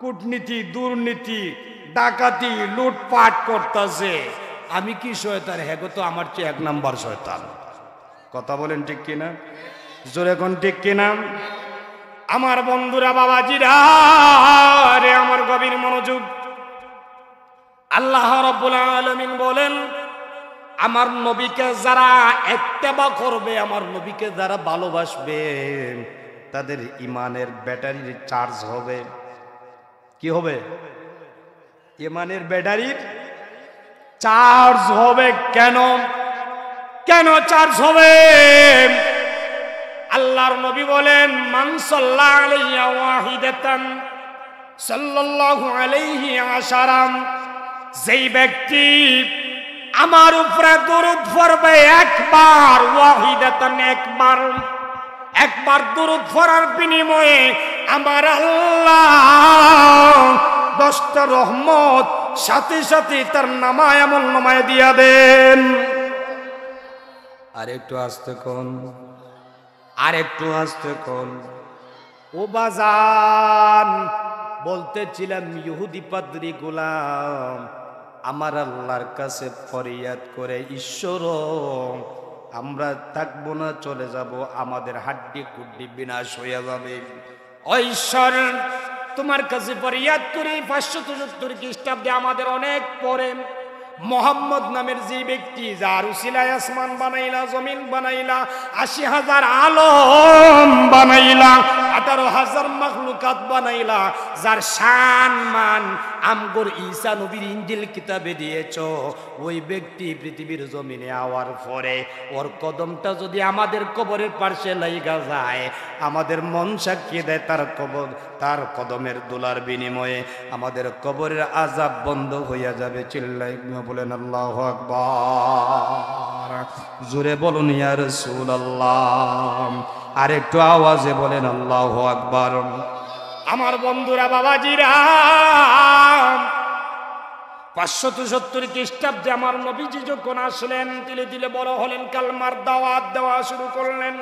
কূটনীতি, দুর্নীতি, ডাকাতি, লুটপাট করতাছে। আমি কি শয়তান? হেগো তো আমার চেয়ে এক নাম্বার শয়তান।" কথা বলেন ঠিক কিনা? জোরে কউন ঠিক কিনা? আমার বন্ধুরা, বাবাজিরা রে, আমার গভীর মনোযোগ। আল্লাহ রাব্বুল আলামিন বলেন, আমার নবীকে যারা ইত্তেবা করবে, আমার নবীকে যারা ভালোবাসবে, তাদের ইমানের ব্যাটারির চার্জ হবে। কি হবে? ইমানের ব্যাটারির চার্জ হবে। কেন, কেন চার্জ হবে? আল্লাহর নবী বলেন, "মান সাল্লা আলাইয়া ওয়াহিদাতান সাল্লাল্লাহু আলাইহি আশারান।" যেই ব্যক্তি আমার উপরে দুরূদ পড়বে একবার, ওয়াহিদাতান, একবার, একবার দুরূদ পড়ার বিনিময়ে আমার আল্লাহ দশটা রহমত সাথে সাথে তার নামায়, আমল নামায় দিয়া দেন। আর একটু আস্তে কন, আর একটু আস্তে কন। ও বাজান, বলতেছিলাম, ইহুদি পাদ্রী গোলাম আমার আল্লাহর কাছে ফরিয়াদ করে, "ঈশ্বর, আমরা থাকবো না, চলে যাব, আমাদের হাড্ডি গুড্ডি বিনাশ হইয়া যাবে।" "ও ঈশ্বর, তোমার কাছে ফরিয়াদ করি, পাঁচশত সত্তর খ্রিস্টাব্দে আমাদের অনেক পরে মোহাম্মদ নামের যে ব্যক্তি, যার উসিলায় আসমান বানাইলা, জমিন বানাইলা, আশি হাজার আলম বানাইলা, আঠারো হাজার মাখলুকাত বানাইলা, যার শান মান আমগর ঈসা নবীর ইঞ্জিল কিতাবে দিয়েছ, ওই ব্যক্তি পৃথিবীর জমিনে আওয়ার পরে ওর কদমটা যদি আমাদের কবরের পার্শ্বে লাইগা যায়, আমাদের মন সাক্ষী দেয় তার কবর, তার কদমের ধুলার বিনিময়ে আমাদের কবরের আযাব বন্ধ হইয়া যাবে।" চিল্লাইয়া বলেন, "আল্লাহু আকবার।" জোরে বলুন, "ইয়া রাসূলুল্লাহ।" আর একটু আওয়াজে বলেন, "আল্লাহু আকবার।" আমার বন্ধুরা, বাবাজিরা, পাঁচশত সত্তর খ্রিস্টাব্দে আমার নবীজি যখন আসলেন, তিলে তিলে বড় হলেন, কালমার দাওয়াত দেওয়া শুরু করলেন।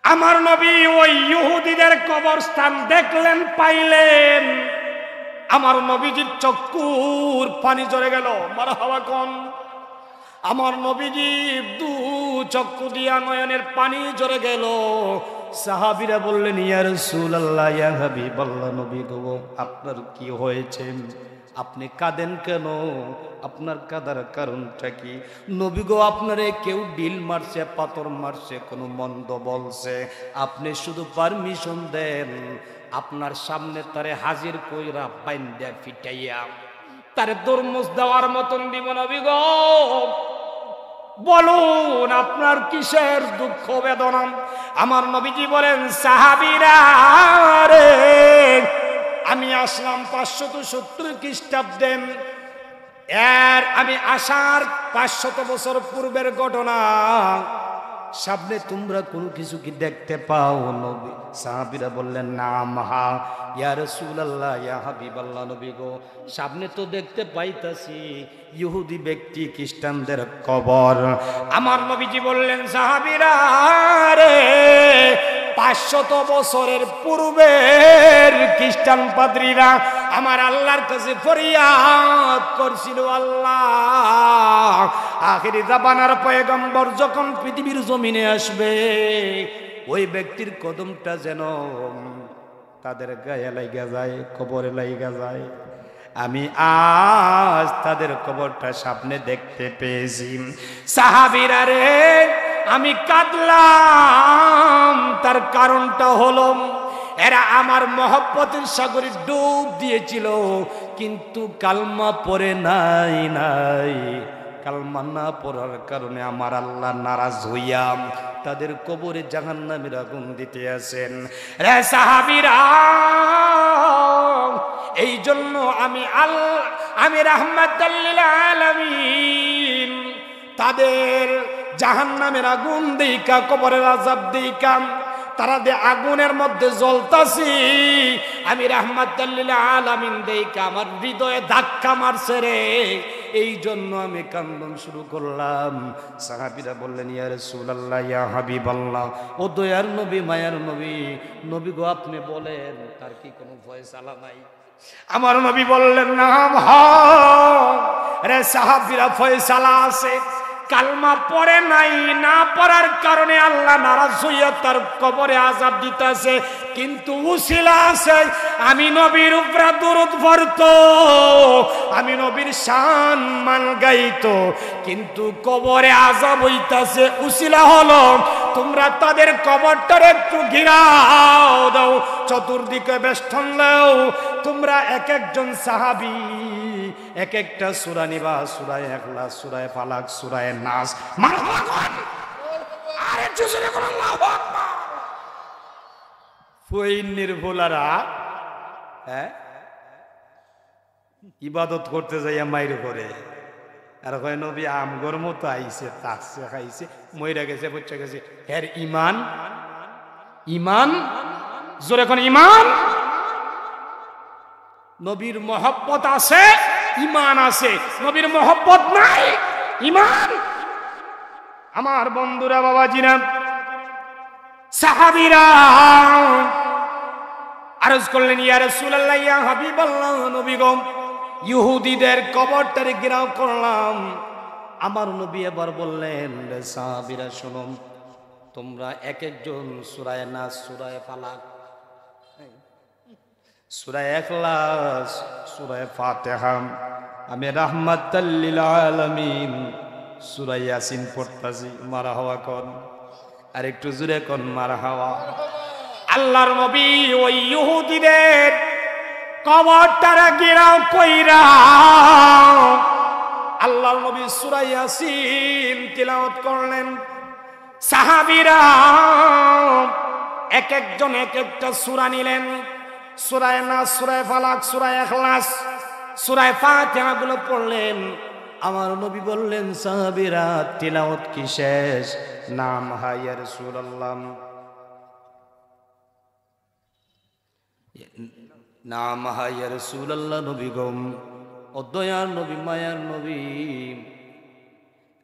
আমার নবী ওই ইহুদিদের কবরস্থান দেখলেন, পাইলেন, আমার নবীজির চক্ষুর পানি ঝরে গেল। মারহাবা কন। আমার নবীজির দু চক্ষু দিয়া নয়নের পানি ঝরে গেল। সাহাবীরা বললেন, "ইয়া রাসূলুল্লাহ, ইয়া হাবিবাল্লাহ, নবী গো, আপনার কি হয়েছে? আপনি কাঁদেন কেন? আপনার কাঁদার কারণটা কি? নবী গো, আপনারে কেউ ঢিল মারছে, পাথর মারছে, কোনো মন্দ বলছে, আপনি শুধু পারমিশন দেন, আপনার সামনে তারে হাজির কইরা বাইন্দা ফিটাইয়া তারে তরমুজ দেওয়ার মতন দিব, নবী গো। বলুন, আপনার কিসের দুঃখ বেদনা?" আমার নবীজি বলেন, "সাহাবীরা রে, আমি আসলাম পাঁচশত সত্তর খ্রিস্টাব্দে, এর আমি আসার পাঁচশত বছর পূর্বের ঘটনা, সামনে তোমরা কোনো কিছু কি দেখতে পাও?" নবী, সাহাবীরা বললেন, "নাম, হা, ইয়া রাসূলুল্লাহ, ইয়া হাবিবাল্লাহ, নবী গো, সামনে তো দেখতে পাইতাছি ইহুদি ব্যক্তি খ্রিস্টানদের কবর।" আমার নবীজি বললেন, "সাহাবীরা রে, পাঁচশত বছরের পূর্বের খ্রিস্টান পাদ্রীরা আমার আল্লাহর কাছে ফরিয়াদ করছিল, 'আল্লাহ, আখেরি জামানার পয়গম্বর যখন পৃথিবীর জমিনে আসবে, ওই ব্যক্তির কদমটা যেন তাদের গায়ে লাইগা যায়, কবরে লাইগা যায়।' আমি আজ তাদের কবরটা সামনে দেখতে পেয়েছি। সাহাবীরা রে, আমি কাঁদলাম, তার কারণটা হলো, এরা আমার মহব্বতের সাগরে ডুব দিয়েছিল, কিন্তু কালমা পড়ে নাই, নাই। কালমা না পড়ার কারণে আমার আল্লাহ নারাজ হইয়া তাদের কবরে জাহান্নামের আগুন দিতে আছেন।" রে সাহাবীরা, এই জন্য আমি আল-, আমি রাহমাতাল লিল আলামিন তাদের জাহান্নামের আগুন দেইকা, কবরের আযাব দেইকা, তারা যে আগুনের মধ্যে জ্বলতাছি, আমি রাহমাতাল লিল আলামিন দেইকা আমার হৃদয়ে ধাক্কা মারছে রে, এই জন্য আমি কান্দন শুরু করলাম। সাহাবীরা বললেন, "ইয়া রাসূলুল্লাহ, ইয়া হাবিবাল্লাহ, ও দয়ার নবী, মায়ার নবী, নবী গো, আপনি বলেন, তার কি কোনো ফয়সালা নাই?" আমার নবী বললেন, "নাম, হ রে সাহাবীরা, ফয়সালা আছে। কালমা পড়ে নাই, না পড়ার কারণে আল্লাহ নারাজ হইয়া তার কবরে আযাব দিতাছে, কিন্তু উসিলা আছে। আমি নবীর উপরে দুরূদ পড়তো, আমি নবীর শান মান গাইতো, কিন্তু কবরে আযাব অইতাছে, উসিলা হলো তোমরা তাদের কবরটারে একটু ঘিরাও দাও, চতুর্দিকে বেষ্টন দাও। তোমরা এক একজন সাহাবী এক একটা সূরা নিবা, সূরা ইখলাস, সূরা ফালাক, সূরা নাস। মারহাবা কন। আরে জোরে কন, আল্লাহু আকবার। ফইন্নির ফুলারা, হ্যাঁ, ইবাদত করতে যাইয়া মাইর করে। আর কয়, "নবী আমগর মতো আইছে, থাকছে, খাইছে, মইরা গেছে, পইচা গেছে, এর ইমান, ইমান, জোরে কন, ইমান।" নবীর মহব্বত আছে, ইমান আছে। নবীর মহব্বত নাই, ইমান। আমার বন্ধুরা, বাবাজিরা, সাহাবীরা আরজ করলেন, "ইয়া রাসূলুল্লাহ, ইয়া হাবিবাল্লাহ, নবী গো, ইহুদিদের কবরটারে ঘেরাও করলাম।" আমার নবী এবার বললেন, "রে সাহাবীরা, শোনো, তোমরা এক একজন সূরায়ে নাস, সূরায়ে ফালাক, সূরায়ে ইখলাস, সূরায়ে ফাতিহা, আমি রাহমাতাল লিল আলামিন সূরায়ে ইয়াসিন পড়তাছি।" মারহাবা কন। আর একটু জোরে কন, মারহাবা। আল্লাহর নবী ওই ইহুদিদের কবরটারে ঘেরাও কইরা আল্লাহর নবী সূরা ইয়াসিন তিলাওয়াত করলেন। সাহাবীরা এক একজন এক একটা সূরা নিলেন, সূরায়ে নাস, সূরায়ে ফালাক, সূরায়ে ইখলাস, সূরায়ে ফাতিহাগুলো পড়লেন। আমার নবী বললেন, "সাহাবীরা, তিলাওয়াত কি শেষ?" "নাম, হা ইয়া রাসূলুল্লাহ।" "নাম, হা ইয়া রাসূলুল্লাহ, নবী গো, ও দয়ার নবী, মায়ার নবী,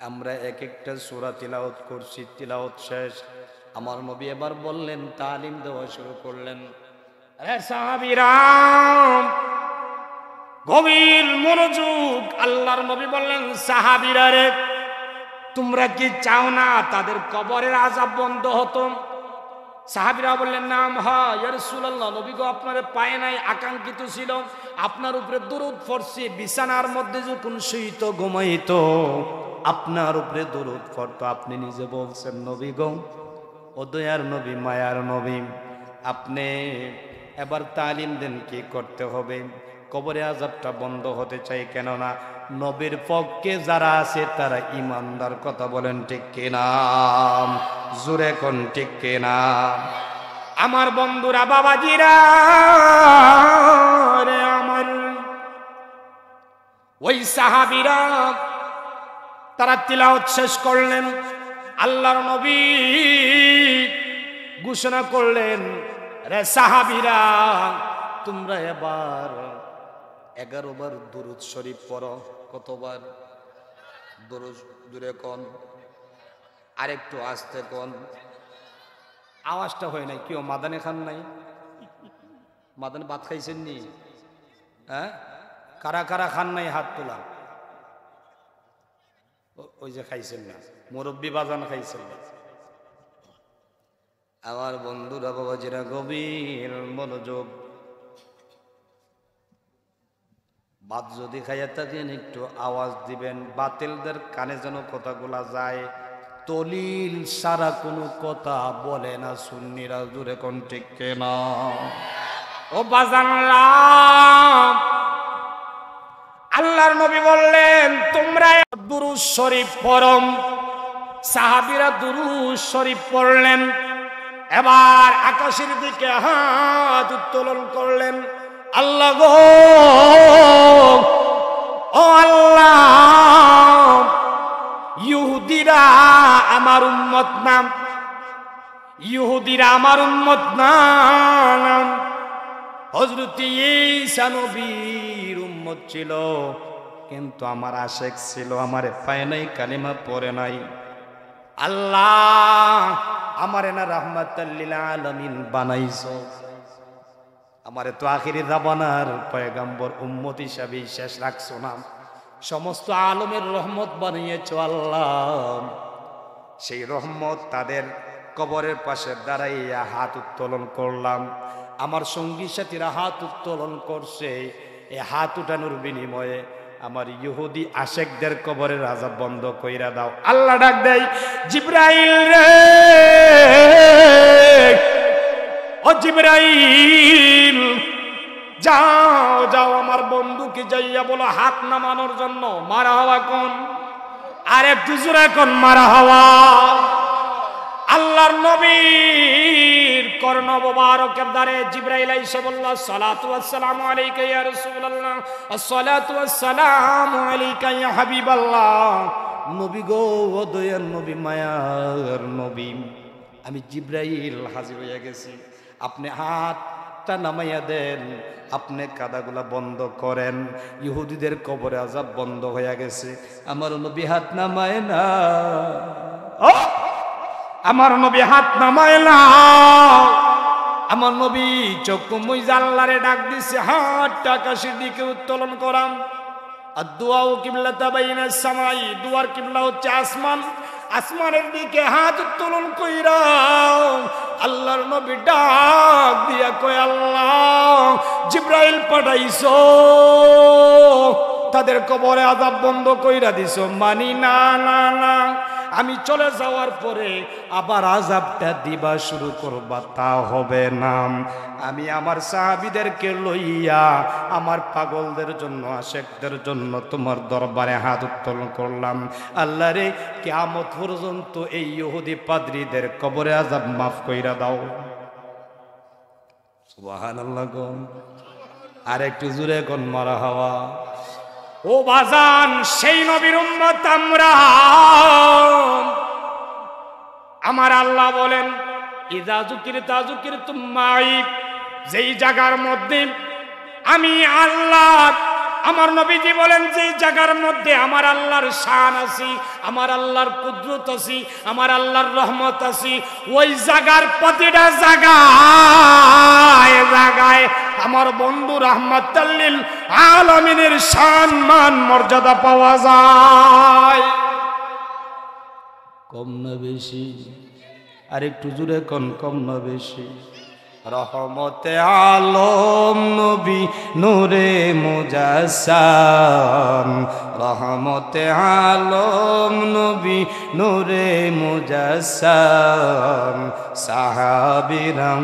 আমরা এক একটা সূরা তিলাওয়াত করছি, তিলাওয়াত শেষ।" আমার নবী এবার বললেন, তালিম দেওয়া শুরু করলেন, "আরে সাহাবীরা, গভীর মনোযোগ।" আল্লাহর নবী বললেন, "সাহাবীরা রে, তোমরা কি চাও না তাদের কবরের আযাব বন্ধ হতো?" সাহাবীরা বললেন, "নাম, হা ইয়া রাসূলুল্লাহ, নবী গো, আপনারে পায় নাই, আকাঙ্ক্ষিত ছিল, আপনার উপরে দুরূদ পড়ছি, বিছানার মধ্যে যখন শুইতো, ঘুমাইতো, আপনার উপরে দুরূদ পড়তো, আপনি নিজে বলছেন, নবী গো, ও দয়ার নবী, মায়ার নবী, আপনি এবার তালিম দেন কি করতে হবে।" কবরে আযাবটা বন্ধ হতে চাই, কেননা নবীর পক্ষে যারা আছে তারা ইমানদার। কথা বলেন ঠিক কিনা? জোরে কন ঠিক কিনা? আমার বন্ধুরা, বাবাজিরা রে আমার, ওই সাহাবীরা তারা তিলাওয়াত শেষ করলেন। আল্লাহর নবী ঘোষণা করলেন, "রে সাহাবীরা, তোমরা এবার এগারো বার দুরূদ শরীফ পড়ো।" কতবার? দুরূদ, জোরে কন, আরেকটু আস্তে কন। আওয়াজটা হয় নাই। কিও, মাদানে খান নাই? মাদানে ভাত খাইছেন নি? হ্যাঁ, কারা কারা খান নাই, হাত তোলা। ও-, ওই যে খাইছেন না, মুরব্বি বাজান খাইছেন না। আমার বন্ধুরা, বাবাজিরা, গভীর মনোযোগ। ভাত যদি খাইয়া থাকেন, একটু আওয়াজ দিবেন, বাতিলদের কানে যেন কথাগুলা যায়। দলিল ছাড়া কোনো কথা বলে না সুন্নিরা, জোরে কন ঠিক কিনা? ও বাজানরা, আল্লাহর নবী বললেন, "তোমরা দুরূদ শরীফ পড়ো।" সাহাবীরা দুরূদ শরীফ পড়লেন। এবার আকাশের দিকে হাত উত্তোলন করলেন, "আল্লাহ গো, ও আল্লাহ, ইহুদিরা আমার উম্মত না, ইহুদিরা আমার উম্মত না, হযরত ঈসা নবীর উম্মত ছিল, কিন্তু আমার আশেক ছিল, আমারে পায় নাই, কালিমা পড়ে নাই। আল্লাহ, আমারে না রাহমাতাল লিল আলামিন বানাইছো, আমারে তো আখিরি জামানার পয়গাম্বর উম্মত হিসাবেই শেষ রাখছো না, সমস্ত আলমের রহমত বানিয়েছো আল্লাহ।" সেই রহমত তাদের কবরের পাশে দাঁড়াইয়া হাত উত্তোলন করলাম। আমার সঙ্গী সাথীরা হাত উত্তোলন করছে, এই হাত উঠানোর বিনিময়ে আমার ইহুদি আশেকদের কবরের আযাব বন্ধ কইরা দাও। আল্লাহ ডাক দেয়, "জিব্রাইল রে, ও জিব্রাইল, যাও, যাও, আমার বন্ধুকে যাইয়া বলো হাত নামানোর জন্য।" মারহাবা কন, আর একটু জোরে কন মারহাবা। আল্লাহর নবীর কর্ণ মোবারকের দ্বারে জিব্রাইল আইসা বলল, "আসসালাতু ওয়াসসালামু আলাইকা ইয়া রাসূলুল্লাহ, আসসালাতু ওয়াসসালামু আলাইকা ইয়া হাবিবাল্লাহ।" নবী গো, ও দয়ার নবী, মায়ার নবী, আমি জিব্রাইল হাজির হইয়া গেছি। আপনে হাতটা নামাইয়া দেন, আপনে কাদাগুলা বন্ধ করেন। ইহুদিদের কবরে আযাব বন্ধ হইয়া গেছে, আমার নবী হাত নামায় না। ও, আমার নবী হাত নামায় না। আমার নবী চক্ষু মুইজা আল্লাহরে ডাক দিছে, হাতটা আকাশের দিকে উত্তোলন করাম। আর দোয়াও কিবলাতা বাইনা সামাই, দোয়ার কিবলা হচ্ছে আসমান। আসমানের দিকে হাত উত্তোলন কইরা আল্লাহর নবী ডাক দিয়া কয়, "আল্লাহ, জিব্রাইল পাঠাইছো, তাদের কবরে আযাব বন্ধ কইরা দিছো।" মানি না, না, না, আমি চলে যাওয়ার পরে আবার আযাবটা দিবা শুরু করবা, তা হবে না। আমি আমার সাহাবীদেরকে লইয়া আমার পাগলদের জন্য, আশেকদের জন্য তোমার দরবারে হাত উত্তোলন করলাম। আল্লাহ রে, কিয়ামত পর্যন্ত এই ইহুদি পাদ্রীদের কবরে আযাব মাফ কইরা দাও। সুবহানাল্লাহ কন। আর একটু জোরে কন মারহাবা। ও বাজান, সেই নবীর উম্মত আমরা। আমার আল্লাহ বলেন, "ইযা যুকিরতা যুকিরতুম মাই।" যেই জায়গার মধ্যে আমি আল্লাহ, আমার নবীজি বলেন, "যেই জায়গার মধ্যে আমার আল্লাহর শান আছে, আমার আল্লাহর কুদরত আছে, আমার আল্লাহর রহমত আছে, ওই জায়গার প্রতিটা জায়গায় জায়গায় আমার বন্ধু রাহমাতাল লিল আলামিনের শান মান মর্যাদা পাওয়া যায়।" কম না বেশি? আর একটু জোরে কন, কম না বেশি? রহমতে আলম নবী নূরে মুজাসসাম, রহমতে আলম নবী নূরে মুজাসসাম, সাহাবীরা।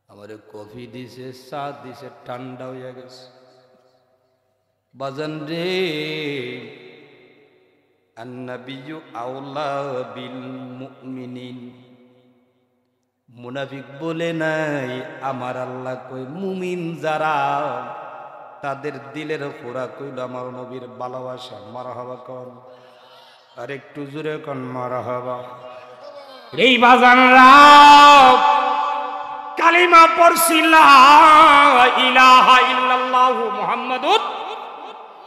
আমারে কফি দিছে, চা দিছে, ঠান্ডা হইয়া গেছে। বাজান রে, আন্নাবিয়্যু আওলা বিল মুমিনিন। মুনাফিক বলে নাই, আমার আল্লাহ কই, মুমিন যারা, তাদের দিলের খোরাক হইল আমার নবীর ভালোবাসা। মারহাবা কন। আর একটু জোরে কন মারহাবা। এই বাজানরা, কালিমা পড়ছি লা ইলাহা ইল্লাল্লাহু মুহাম্মাদুর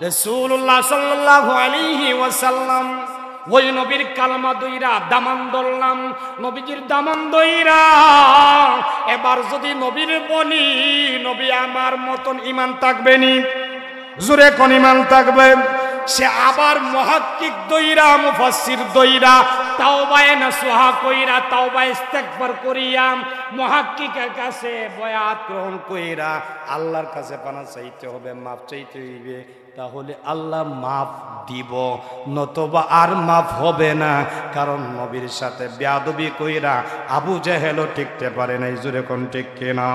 রাসূলুল্লাহ সাল্লাল্লাহু আলাইহি ওয়াসাল্লাম। ওই নবীর কালমা দইরা দামান ধরলাম, নবীজির দামান দইরা। এবার যদি নবীর বলি, নবী আমার মতন ইমান থাকবে নি? জোরে কন ইমান থাকবে। সে আবার মুহাক্কিক দইরা, মুফাসসির দইরা, তাওবায়ে নাসুহা কইরা, তাওবা ইস্তেগফার করিয়া, মুহাক্কিকের কাছে বয়াত গ্রহণ কইরা, আল্লাহর কাছে পানা চাইতে হবে, মাফ চাইতে হইবে, তাহলে আল্লাহ মাফ দিব, নতুবা আর মাফ হবে না। কারণ নবীর সাথে বেয়াদবি কইরা আবু জেহেলও টিকতে পারে নাই। জোরে কন ঠিক কিনা?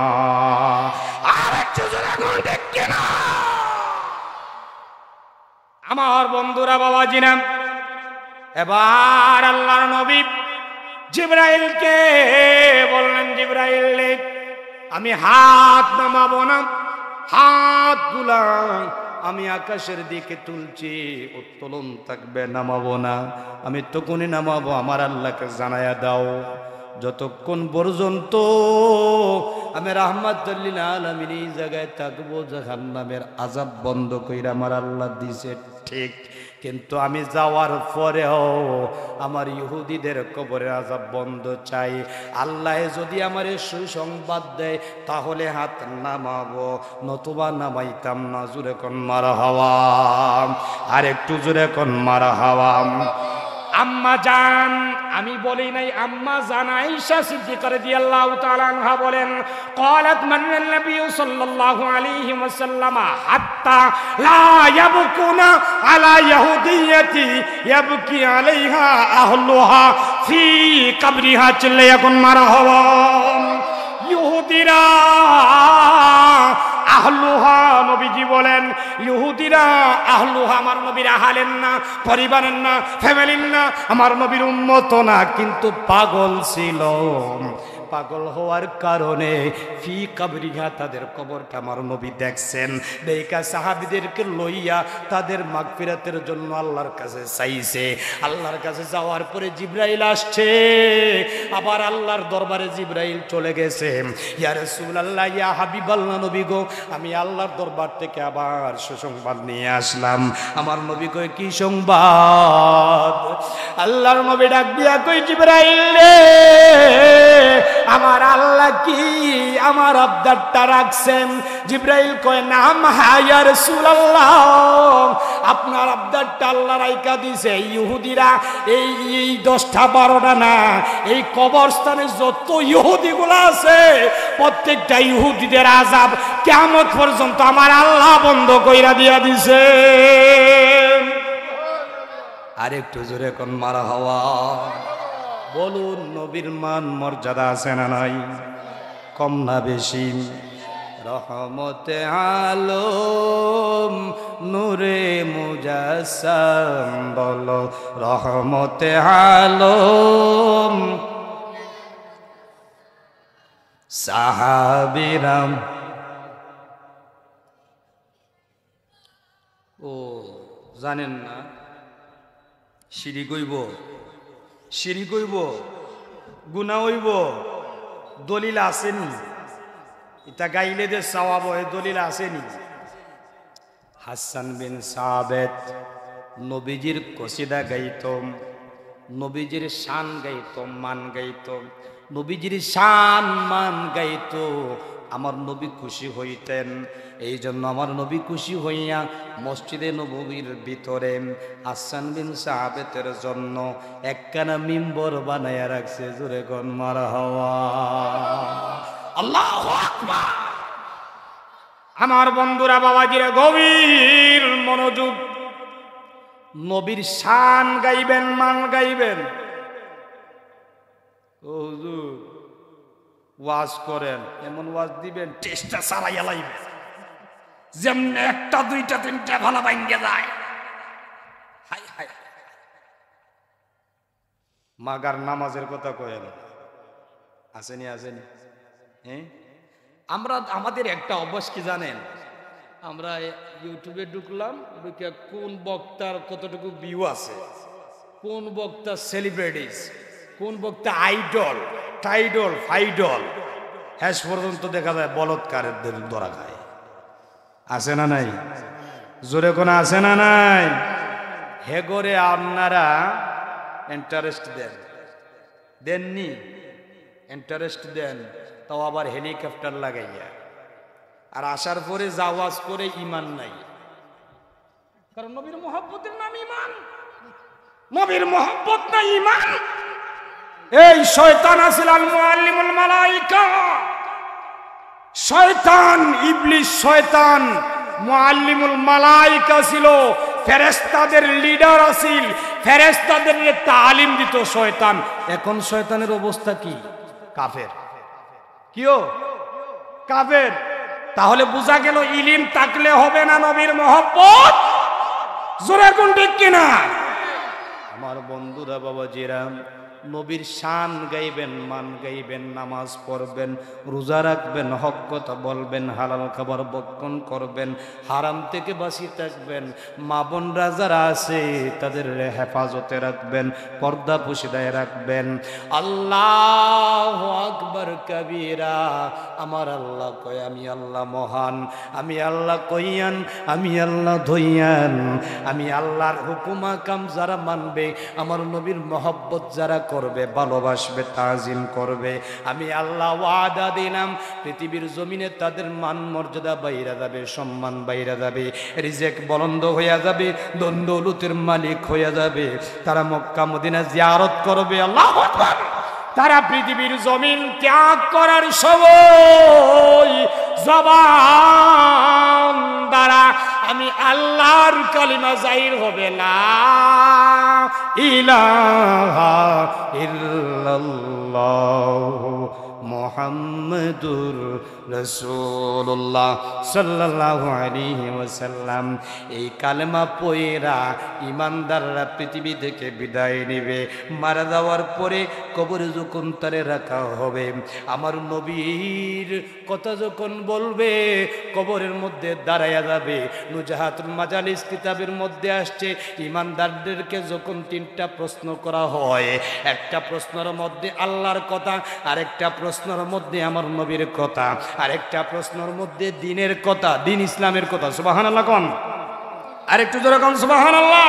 আর একটু জোরে কন ঠিক কিনা? আমার বন্ধুরা, বাবাজিরা, এবার আল্লাহর নবী জিব্রাইলকে বললেন, "জিব্রাইল রে, আমি হাত নামাবো না, হাতগুলা আমি আকাশের দিকে তুলছি, উত্তোলন থাকবে, নামাবো না। আমি তখনই নামাবো, আমার আল্লাহকে জানাইয়া দাও।" যতক্ষণ পর্যন্ত আমি রাহমাতুল লিল আলামিন এই জায়গায় থাকবো, জাহান্নামের আযাব বন্ধ কইরা আমার আল্লাহ দিছে ঠিক, কিন্তু আমি যাওয়ার পরেও আমার ইহুদিদের কবরের আযাব বন্ধ চাই। আল্লাহ যদি আমারে সুসংবাদ দেয়, তাহলে হাত নামাবো, নতুবা নামাইতাম না। জোরে কন মারহাবা, আর একটু জোরে কন মারহাবা। আম্মা জান, আমি বলি নাই, আম্মা জান আয়েশা সিদ্দিকা রাদিয়াল্লাহু তাআলা আনহা বলেন, قالت: مر النبي صلى الله عليه وسلم حتى لا يبكون على يهودية يبكي عليها أهلها في قبرها। চিল্লাইয়া কউন মারহাবা। ইহুদিরা আহলুহা, নবীজি বলেন, ইহুদিরা আহলুহা, আমার নবীর আহালের না, পরিবারের না, ফ্যামিলির না, আমার নবীর উম্মত না, কিন্তু পাগল ছিল। পাগল হওয়ার কারণে ফি কাবরিহা, তাদের কবরটা আমার নবী দেখছেন। দেখা সাহাবীদেরকে লইয়া তাদের মাগফিরাতের জন্য আল্লাহর কাছে চাইছে। আল্লাহর কাছে যাওয়ার পরে জিব্রাইল আসছে, আবার আল্লাহর দরবারে জিব্রাইল চলে গেছে। ইয়া রাসূলুল্লাহ, ইয়া হাবিবাল্লাহ, নবী গো, আমি আল্লাহর দরবার থেকে আবার সুসংবাদ নিয়ে আসলাম। আমার নবী কয়, "কি সংবাদ?" আল্লাহর নবী ডাক দিয়া কয়, "জিব্রাইল রে, আমার আল্লাহ কি আমার আবদারটা রাখছেন?" জিব্রাইল কয়, "নাম, হ্যাঁ, ইয়া রাসূলুল্লাহ, আপনার আবদারটা আল্লাহ রাইখা দিছে।" এই ইহুদিরা, এই, এই দশটা বারোটা না, এই কবরস্থানে যত ইহুদিগুলা আছে, প্রত্যেকটা ইহুদিদের আযাব কিয়ামত পর্যন্ত আমার আল্লাহ বন্ধ কইরা দিয়া দিছে। আরেকটু জোরে কউন মারহাবা। বলুন, নবীর মান মর্যাদা আছে না নাই? কম না বেশি? রহমতে আলম, নূরে মুজাসসাম, বলো রহমতে আলম। সাহাবীরাম। ও, জানেন না? শিরিক অইবো, শিরিক অইবো, গুনা অইবো, দলিল আছে নি? ইতা গাইলে যে সওয়াব অয়, দলিল আছে নি? হাসান বিন সাবেত নবীজির কসিদা গাইতো, নবীজির শান গাইতো, মান গাইতো, নবীজির শান মান গাইতো, আমার নবী খুশি হইতেন। এই জন্য আমার নবী খুশি হইয়া মসজিদে নববীর ভিতরে হাসান বিন সাবেতের জন্য একখানা মিম্বর বানাইয়া রাখছে। জোরে কউন মারহাবা। আল্লাহু আকবার। আমার বন্ধুরা, বাবাজিরা, গভীর মনোযোগ। নবীর শান গাইবেন, মান গাইবেন। ও হুজুর, ওয়াজ করেন, এমন ওয়াজ দিবেন, টেস্টটা সারাইয়া লাইবেন, যেমনে একটা, দুইটা, তিনটা ভালা ভাঙ্গে যায়। হায়, হায়, হায়। মাগার নামাজের কথা কয়েন। আছে নি, আছে নি? হ্যাঁ? আমরা, আমাদের একটা অভ্যাস কি জানেন? আমরা এ-, YouTube-এ ঢুকলাম, ঢুকে কোন বক্তার কতটুকু view আছে, কোন বক্তা celebrities, কোন বক্তা আইডল, টাইডল, ফাইডল, শেষ পর্যন্ত দেখা যায় বলৎকারের ধরা খায়। আছে না নাই? জোরে কউন আছে না নাই? হেগরে আপনারা interest দেন, দেননি? Interest দেন, তাও আবার helicopter লাগাইয়া। আর আসার পরে যা ওয়াজ করে, ইমান নাই। কারণ নবীর মহব্বতের নাম ইমান। নবীর মহব্বত না ইমান? এই শয়তান আছিল আল মুআল্লিমুল মালাইকা। শয়তান, ইবলিস শয়তান মুআল্লিমুল মালাইকা ছিল, ফেরেশতাদের লিডার আছিল, ফেরেশতাদের তালিম দিত শয়তান। এখন শয়তানের অবস্থা কি? কাফের। কিও? কাফের। তাহলে বুঝা গেল ইলিম থাকলে হবে না নবীর মহব্বত? জোরে কউন ঠিক কিনা? আমার বন্ধুরা, বাবাজিরা, নবীর শান গাইবেন, মান গাইবেন, নামাজ পড়বেন, রোজা রাখবেন, হক কথা বলবেন, হালাল খাবার ভক্ষণ করবেন, হারাম থেকে বাঁচি থাকবেন, মা বোনরা যারা আছে তাদের হেফাজতে রাখবেন, পর্দা পুশিদায় রাখবেন। আল্লাহু আকবার কাবীরা। আমার আল্লাহ কয়, "আমি আল্লাহ মহান, আমি আল্লাহ কইয়ান, আমি আল্লাহ ধইয়ান।" আমি আল্লাহর হুকুম আকাম যারা মানবে, আমার নবীর মহব্বত যারা করবে, ভালোবাসবে, তাজিম করবে। আমি আল্লাহ ওয়াদা দিলাম, পৃথিবীর জমিনে তাদের মান মর্যাদা বাইরা যাবে, সম্মান বাইরা যাবে, রিজেক বলন্দ হইয়া যাবে, ধন দৌলতের মালিক হইয়া যাবে। তারা মক্কা মদিনা জিয়ারত করবে। আল্লাহু আকবার। তারা পৃথিবীর জমিন ত্যাগ করার সময় জবান দ্বারা আমি আল্লাহর কালিমা জাহির হবে, লা ইলাহা ইল্লাল্লাহু মুহাম্মাদুর রাসূলুল্লাহ সাল্লাল্লাহু আলাইহি ওয়াসাল্লাম। এই কালেমা পড়িয়া ইমানদাররা পৃথিবী থেকে বিদায় নিবে। মারা যাওয়ার পরে কবরে যখন তারে রাখা হবে, আমার নবীর কথা যখন বলবে, কবরের মধ্যে দাঁড়াইয়া যাবে। নুজাহাতুল মাজালিস কিতাবের মধ্যে আসছে, ইমানদারদেরকে যখন তিনটা প্রশ্ন করা হয়, একটা প্রশ্নর মধ্যে আল্লাহর কথা, আরেকটা প্রশ্নর মধ্যে আমার নবীর কথা, আরেকটা প্রশ্নর মধ্যে দ্বীনের কথা, দ্বীন ইসলামের কথা। সুবহানাল্লাহ কন। আরেকটু জোরে কন, সুবহানাল্লাহ।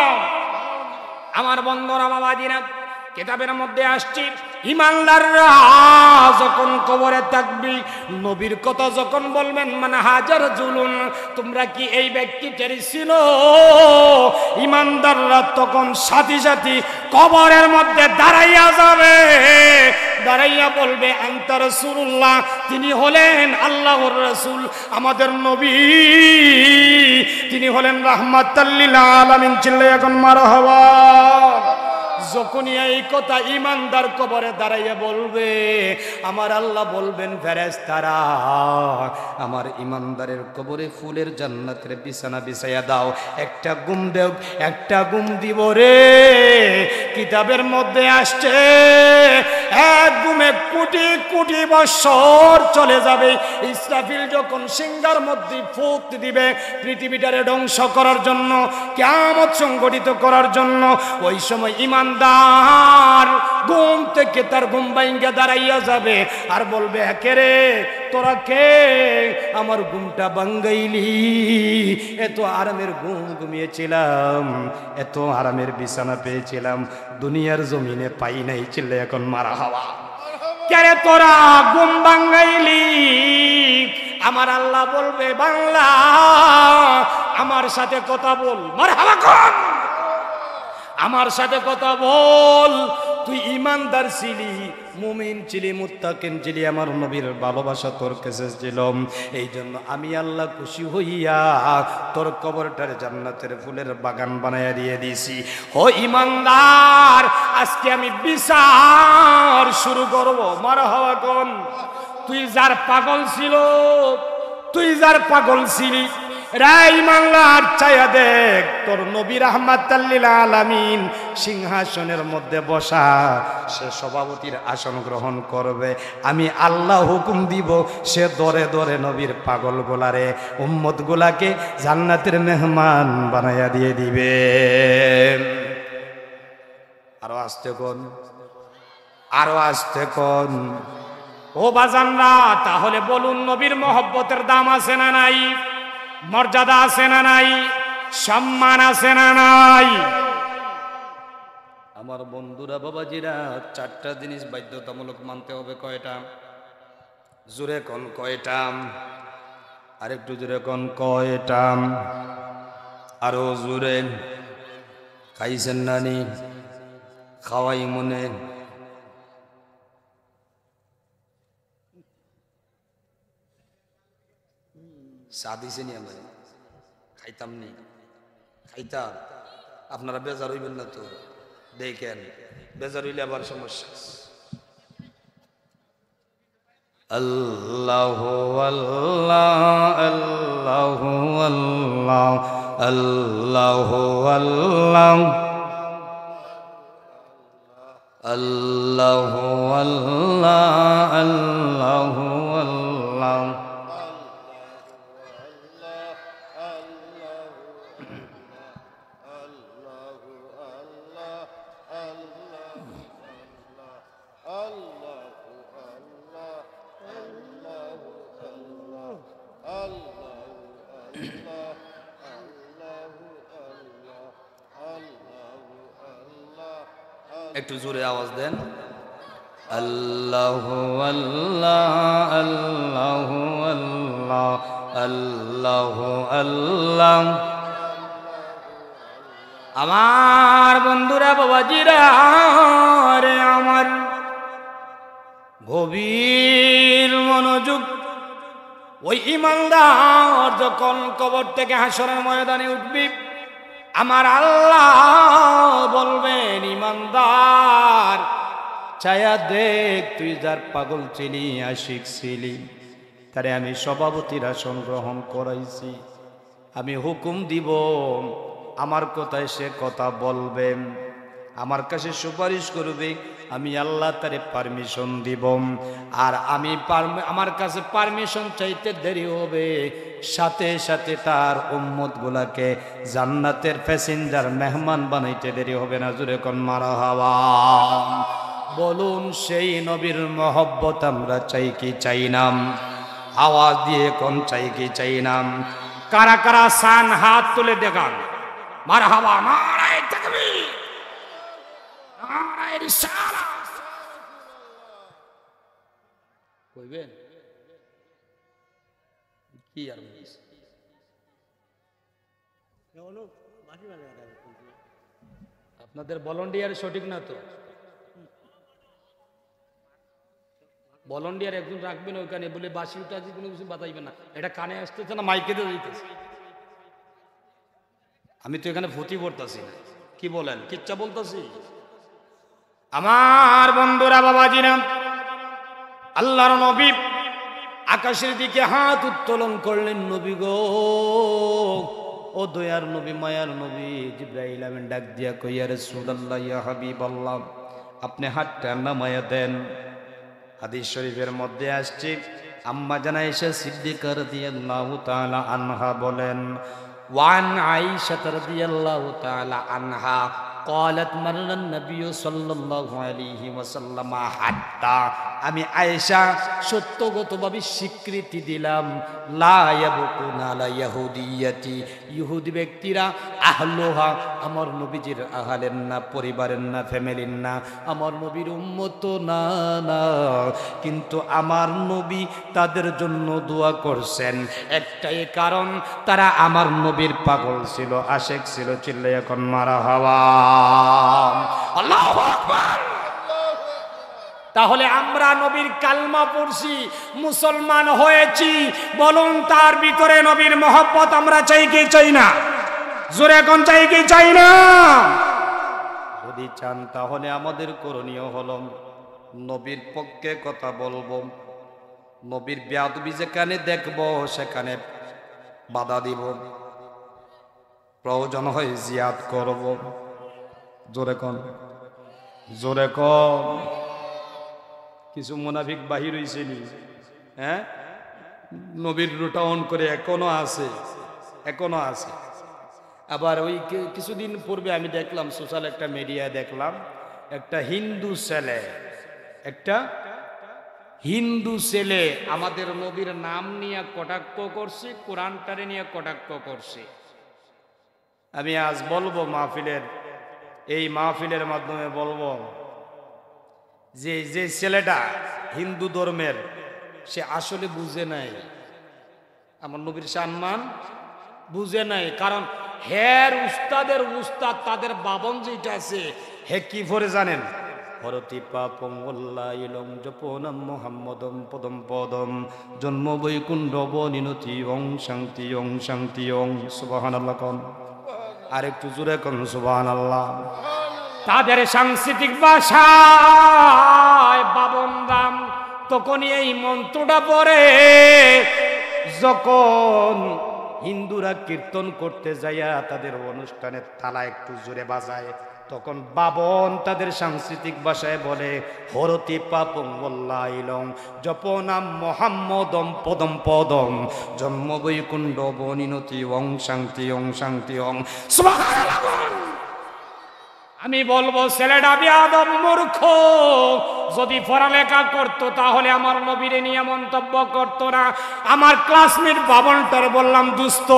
আমার বন্ধুরা, বাবাজিরা, কিতাবের মধ্যে আসছে, ইমানদাররা যখন কবরে থাকবে, নবীর কথা যখন বলবেন, মান হাজা রাজুলুন, তোমরা কি এই ব্যক্তিটারে চিনো? ইমানদাররা তখন সাথে সাথে কবরের মধ্যে দাঁড়াইয়া যাবে, দাঁড়াইয়া বলবে, আনতা রাসূলুল্লাহ, তিনি হলেন আল্লাহর রাসূল, আমাদের নবী, তিনি হলেন রাহমাতাল লিল আলামিন। চিল্লাইয়া কন মারহাবা। যখনই এই কথা ইমানদার কবরে দাঁড়াইয়া বলবে, আমার আল্লাহ বলবেন, ফেরেশতারা, আমার ইমানদারের কবরে ফুলের জান্নাতের বিছানা বিছাইয়া দাও, একটা ঘুম দেও, একটা ঘুম দিব রে। কিতাবের মধ্যে আসছে, এক ঘুমে কোটি কোটি বছর চলে যাবে। ইসরাফিল যখন সিংহার মধ্যে ফুঁক দিবে পৃথিবীটারে ধ্বংস করার জন্য, কিয়ামত সংঘটিত করার জন্য, ওই সময় ইমানদার ঘুম থেকে তার ঘুম ভাঙ্গিয়া দাঁড়াইয়া যাবে আর বলবে, কে রে, তোরা কে? আমার ঘুমটা ভাঙ্গাইলি। এত আরামের ঘুম ঘুমিয়েছিলাম, এত আরামের বিছানা পেয়েছিলাম, দুনিয়ার জমিনে পাই নাই। চিল্লাইয়া কন মারহাবা। কে রে, তোরা ঘুম ভাঙ্গাইলি? আমার আল্লাহ বলবে, বান্দা, আমার সাথে কথা বল। মারহাবা কন। আমার সাথে কথা বল। তুই ইমানদার ছিলি, মুমিন ছিলি, মুত্তাকিন ছিলি, আমার নবীর ভালোবাসা তোর কাছে ছিল, এই জন্য আমি আল্লাহ খুশি হইয়া তোর কবরটারে জান্নাতের ফুলের বাগান বানাইয়া দিয়ে দিছি। ও ইমানদার, আজকে আমি বিচার শুরু করব। মারহাবা কন। তুই যার পাগল ছিল, তুই যার পাগল ছিলি, রে ইমানদার, চাইয়া দেখ, তোর নবী রাহমাতাল লিল আলামিন সিংহাসনের মধ্যে বসা, সে সভাপতির আসন গ্রহণ করবে। আমি আল্লাহ হুকুম দিব, সে দরে দরে নবীর পাগলগুলারে, উম্মতগুলাকে জান্নাতের মেহমান বানাইয়া দিয়ে দিবে। আরো আস্তে কন, আরো আস্তে কন। ও বাজানরা, তাহলে বলুন, নবীর মহব্বতের দাম আছে না নাই? মর্যাদা আছে না নাই? সম্মান আছে না নাই? আমার বন্ধুরা, বাবাজিরা, চারটা জিনিস বাধ্যতামূলক মানতে হবে। কয়টা? জোরে কন, কয়টা? আরেকটু জোরে কন, কয়টা? আরো জোরে। খাইছেন নানি? খাওয়াই মনে। চা দিছেনি আমার? খাইতাম নি? খাইতাম। আপনারা বেজার হইবেন না তো? দেখেন, বেজার হইলে আবার সমস্যা। আল্লাহু আল্লাহ, আল্লাহু আল্লাহ, আল্লাহু আল্লাহ। আল্লাহু আল্লাহ, আল্লাহু আল্লাহ। একটু জোরে আওয়াজ দেন। আল্লাহু আল্লাহ, আল্লাহু আল্লাহ, আল্লাহু আল্লাহ। আমার বন্ধুরা, বাবাজিরা, রে আমার গভীর মনোযোগ। ওই ইমানদার যখন কবর থেকে হাশরের ময়দানে উঠবি, আমার আল্লাহ বলবেন, "ইমানদার, চায়া দেখ, তুই যার পাগল ছিলি, আশিক ছিলি, তারে আমি সভাপতির আসন গ্রহণ করাইছি।" আমি হুকুম দিব, আমার কথায় সে কথা বলবে, আমার কাছে সুপারিশ করবে, আমি আল্লাহ তারে পারমিশন দিব। আর আমি পারমি-, আমার কাছে পারমিশন চাইতে দেরি হবে, সাথে সাথে তার উম্মতগুলাকে জান্নাতের প্যাসেঞ্জার, মেহমান বানাইতে দেরি হবে না। জোরে কন মারহাবা। বলুন, সেই নবীর মহব্বত আমরা চাই কি চাই না? আওয়াজ দিয়ে কন, চাই কি চাই না? কারা কারা চান, হাত তুলে দেখান। মারহাবা, নারায়ে তাকবীর, নারায়ে রিসালাত। কইবেন? কি আর বলছি? আপনাদের ভলান্টিয়ার সঠিক না তো? ভলান্টিয়ার একজন রাখবেন ওইখানে, বলে বাঁশি টাশি কোনো কিছু বাজাইবেন না, এটা কানে আসতেছে না, মাইকে দিয়ে দিতেছে। আমি তো এখানে ফুতি পড়তাছি না, কি বলেন, কিচ্ছা বলতাছি। আমার বন্ধুরা, বাবাজিরা, আল্লাহর নবী আকাশের দিকে হাত উত্তোলন করলেন, "নবী গো, ও দয়ার নবী, মায়ার নবী।" জিব্রাইল আমিন ডাক দিয়া কই, "ইয়া রাসূলুল্লাহ, ইয়া হাবিবাল্লাহ, আপনি হাতটা নামায়া দেন।" হাদিস শরীফের মধ্যে আসছে, আম্মা জান আয়েশা সিদ্দিকা রাদিয়াল্লাহু তাআলা আনহা বলেন, ওয়ান আয়েশা রাদিয়াল্লাহু তাআলা আনহা قالت مر النبي صلى الله عليه وسلم حتى, আমি আয়েশা সত্যগতভাবে স্বীকৃতি দিলাম, لا يبقون على يهوديتي, ইহুদি ব্যক্তিরা, আহলুহা, আমার নবীজির আহলের না, পরিবারের না, ফ্যামিলির না, আমার নবীর উম্মত না, না, কিন্তু আমার নবী তাদের জন্য দোয়া করছেন। একটাই কারণ, তারা আমার নবীর পাগল ছিল, আশেক ছিল। চিল্লাইয়া কন মারহাবা। আল্লাহু আকবার। তাহলে আমরা নবীর কালমা পড়ছি, মুসলমান হয়েছি, বলুন, তার ভিতরে নবীর মহব্বত আমরা চাই কি চাই না? জোরে কন, চাই কি চাই না? যদি চান, তাহলে আমাদের করণীয় হলো নবীর পক্ষে কথা বলবো, নবীর বেয়াদবি যেখানে দেখবো সেখানে বাধা দিব। প্রয়োজন হয় জিহাদ করব। জোরে কন, জোরে কন। কিছু মুনাফিক বাহির হইছে নি? হ্যাঁ, নবীর রুটা অন করে এখনো আছে, এখনো আছে। আবার ওই কি-, কিছুদিন পূর্বে আমি দেখলাম, সোশ্যাল একটা মিডিয়ায় দেখলাম, একটা হিন্দু ছেলে, একটা হিন্দু ছেলে আমাদের নবীর নাম নিয়ে কটাক্ষ করছে, কোরআনটারে নিয়ে কটাক্ষ করছে। আমি আজ বলবো মাহফিলের, এই মাহফিলের মাধ্যমে বলবো যে, যে ছেলেটা হিন্দু ধর্মের, সে আসলে বুঝে নাই আমার নবীর সম্মান, বুঝে নাই। কারণ হের উস্তাদের উস্তাদ, তাদের বাবন যেটা আছে, হে কি পড়ে জানেন? হরতি পাপং ওল্লা ইলং জপনাম মোহাম্মদম পদম পদম জন্ম বৈকুণ্ঠ বনিনতি ওং শান্তি ওং শান্তি ওং। সুবহানাল্লাহ কন। আর একটু জোরে কন সুবহানাল্লাহ। তাদের সাংস্কৃতিক ভাষায় বাবন রাম তখনই এই মন্ত্রটা পড়ে, যখন হিন্দুরা কীর্তন করতে যাইয়া তাদের অনুষ্ঠানের তালা একটু জোরে বাজায়, তখন বাবন তাদের সাংস্কৃতিক ভাষায় বলে, হরতি পাপং ওল্লা ইলং জপনাম মোহাম্মদম পদম পদম জন্ম বৈকুণ্ঠ বনিনতি ওং শান্তি ওং শান্তি ওং। সুবহানাল্লাহ। আমি বলবো, ছেলেটা বেয়াদব মূর্খ, যদি পড়ালেখা করতো, তাহলে আমার নবীরে নিয়া মন্তব্য করতো না। আমার ক্লাসমেট বাবনটারে বললাম, "দোস্ত,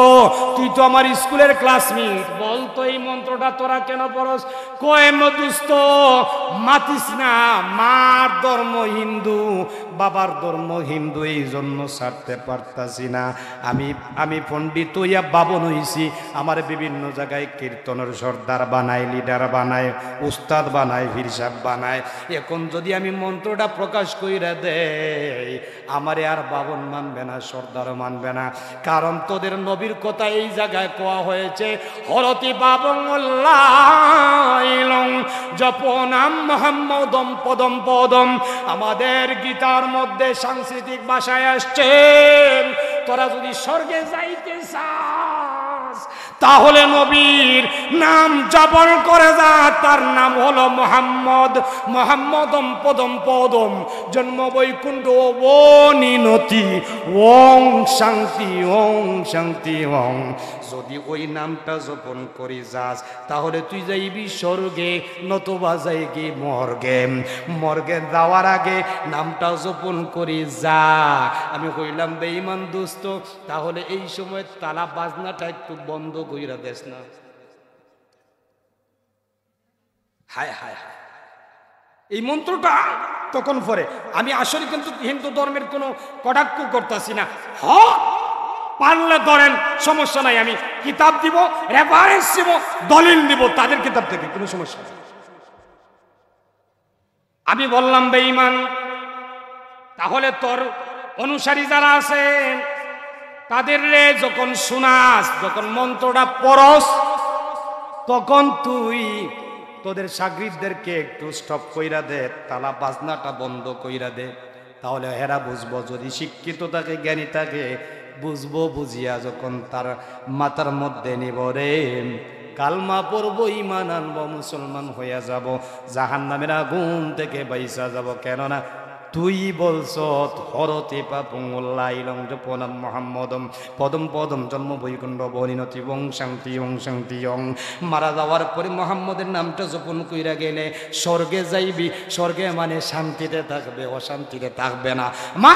তুই তো আমার স্কুলের ক্লাসমেট, বল তো এই মন্ত্রটা তোরা কেন পড়স?" কয়, "ম-, দোস্ত, মাতিস না, মার ধর্ম হিন্দু, বাবার ধর্ম হিন্দু, এই জন্য ছাড়তে পারতাছি না। আমি, আমি পণ্ডিত হইয়া বাবন হইছি, আমার বিভিন্ন জায়গায় কীর্তনের সর্দার বানায়, লিডার বানায়, উস্তাদ বানায়, পীর সাহেব বানায়। এখন যদি আমি মন্ত্রটা প্রকাশ কইরা দেই, আমারে আর বাবন মানবে না, সর্দারও মানবে না। কারণ তোদের নবীর কথা এই জায়গায় কওয়া হয়েছে, হরতি বাবং উল্লাইলং জপনাম মোহাম্মদম পদম পদম।" আমাদের গীতার মধ্যে সাংস্কৃতিক ভাষায় আসছে, "তোরা যদি স্বর্গে যাইতে চাস, তাহলে নবীর নাম জপন করে যা, তার নাম হলো মোহাম্মদ, মোহাম্মদম পদম পদম, জন্ম বৈকুণ্ঠ বনিনতি, ওং শান্তি, ওং শান্তি, ওং।" যদি ওই নামটা জপন করি যাস, তাহলে তুই যাইবি স্বর্গে, নতুবা যাইগি মর্গে। মর্গে যাওয়ার আগে নামটা জপন করি যা। আমি কইলাম, "বেঈমান দোস্ত, তাহলে এই সময় তালা বাজনাটা একটু বন্ধ কইরা দেস না।" হায়, হায়, হায়। এই মন্ত্রটা তখন পড়ে। আমি আসলে কিন্তু হিন্দু ধর্মের কোনো কটাক্ষ করতাছি না। হক পারলে ধরেন, সমস্যা নাই, আমি কিতাব দিব, রেফারেন্স দিব, দলিল দিব তাদের কিতাব থেকে, কোনো সমস্যা নাই। আমি বললাম, "বেঈমান, তাহলে তোর অনুসারী যারা আছে, তাদেররে যখন শুনাস, যখন মন্ত্রটা পড়স, তখন তুই তোদের সাগরিদদেরকে একটু স্টপ কইরা দে, তালা বাজনাটা বন্ধ কইরা দে, তাহলে হেরা বুঝবো।" যদি শিক্ষিত থাকে, জ্ঞানী থাকে, বুঝবো, বুঝিয়া যখন তার মাথার মধ্যে নিব রে, কালমা পড়বো, ইমান আনবো, মুসলমান হইয়া যাব, জাহান্নামের আগুন থেকে বাইসা যাব। কেননা তুই বলছত, "হরতি পাপুঙ্গুল্লা ইলং জপনাম মোহাম্মদম পদম পদম জন্ম বৈকুণ্ঠ বনিনতি ওং শান্তি ওং শান্তি ওং।" মারা যাওয়ার পরে মোহাম্মদের নামটা জপন কইরা গেলে স্বর্গে যাইবি। স্বর্গে মানে শান্তিতে থাকবে, অশান্তিতে থাকবে না। মা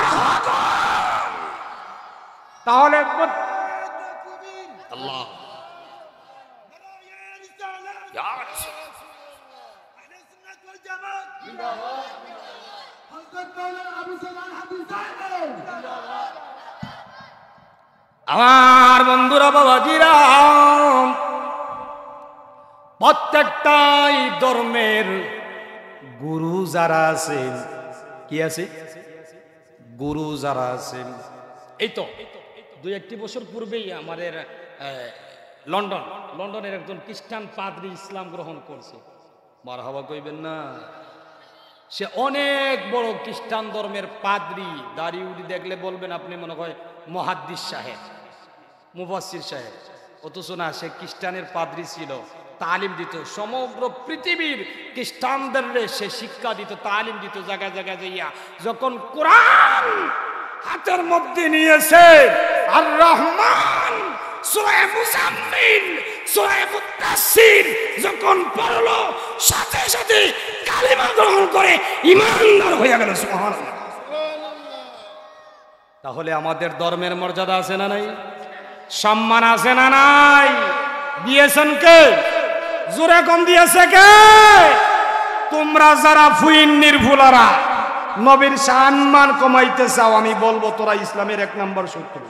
তাহলে একবার আল্লাহ। আমার বন্ধুরা, বাবাজিরা, প্রত্যেকটাই ধর্মের গুরু যারা আছেন, কি আছে? গুরু যারা আছেন, এই তো দুই একটি বছর পূর্বেই আমাদের, আহ, লন্ডন, লন্ডনের একজন খ্রিস্টান পাদ্রী ইসলাম গ্রহণ করছে। মারহাবা কইবেন না? সে অনেক বড় খ্রিস্টান ধর্মের পাদ্রী, দাড়ি উড়ি দেখলে বলবেন আপনি মনে হয় মুহাদ্দিস সাহেব, মুফাসসির সাহেব। অথচ না, সে খ্রিস্টানের পাদ্রী ছিল, তালিম দিত। সমগ্র পৃথিবীর খ্রিস্টানদেররে সে শিক্ষা দিত, তালিম দিত জায়গায় জায়গায় যাইয়া। যখন কোরআন হাতের মধ্যে নিয়েছে, আর রহমান, সূরা মুজাম্মিল, সূরা মুদ্দাসসির যখন পড়ল, সাথে সাথে কালিমা গ্রহণ করে ইমানদার হইয়া গেল। সুবহানাল্লাহ। তাহলে আমাদের ধর্মের মর্যাদা আছে না নাই? সম্মান আছে না নাই? দিয়েছেন কে? জোরে কন দিয়েছে কে? তোমরা যারা ফুইন্নির ফুলারা নবীর সম্মান কমাইতে চাও, আমি বলবো তোরা ইসলামের এক নম্বর শত্রু।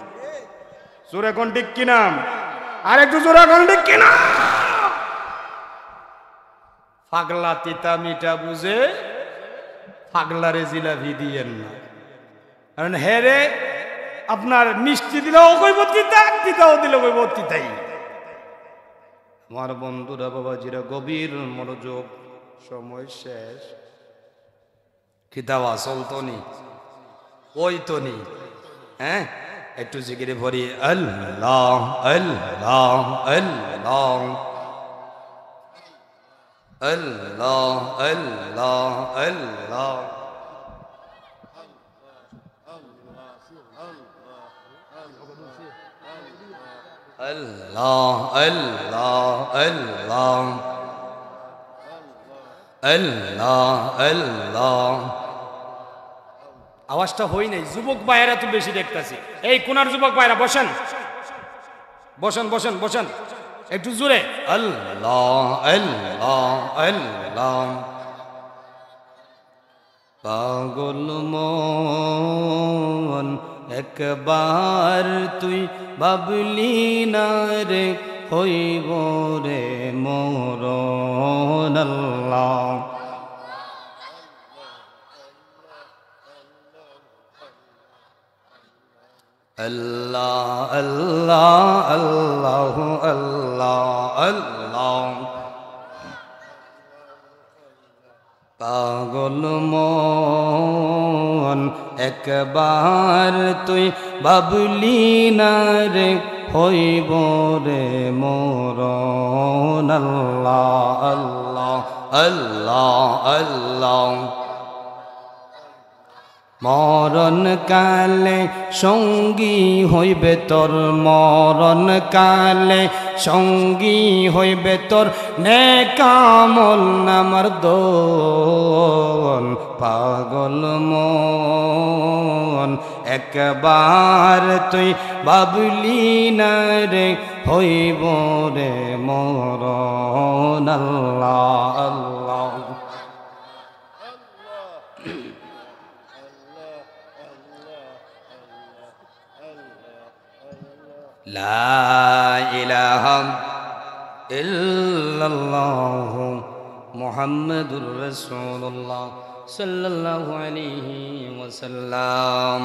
জোরে কন ঠিক কিনা? আর একটু জোরে কন ঠিক কিনা? পাগলা তিতা মিঠা বুঝে, পাগলারে জিলাপি দিয়েন না। কারণ হেরে আপনার মিষ্টি দিলেও কইব তিতা, তিতাও দিলে কইব তিতাই। আমার বন্ধুরা, বাবাজিরা, গভীর মনোযোগ, সময় শেষ। কিতাব আসল তো নি, ওই তো নি, হ্যাঁ? একটু জিকিরে পড়ি, আল্লাহ, আল্লাহ, আল্লাহ। আল্লাহ, আল্লাহ, আল্লাহ। আল্লাহ, আল্লাহ, আল্লাহ। আল্লাহ, আল্লাহ। আওয়াজটা হয় নাই, যুবক ভাইয়েরা তো বেশি দেখতাছি। এই কোনার যুবক ভাইয়েরা বসেন, বসেন, বসেন, বসেন, একটু জোরে। আল্লাহ, আল্লাহ, আল্লাহ। পাগল মন, একবার তুই ভাবলি না রে, হইব রে মরণ। আল্লাহ। আল্লাহ, আল্লাহ, আল্লাহ, আল্লাহ, আল্লাহ। পাগল মন, একবার তুই ভাবলি না রে, হইব রে মরণ। আল্লাহ, আল্লাহ, আল্লাহ, আল্লাহ। মরণ কালে সঙ্গী হইবে তোর, মরণ কালে সঙ্গী হইবে তোর, নেক আমল নামার দোন। পাগল মন, একবার তুই ভাবলি না রে, হইব রে মরণ। আল্লাহ, আল্লাহ। لا إله إلا الله محمد رسول الله صلى الله عليه وسلم.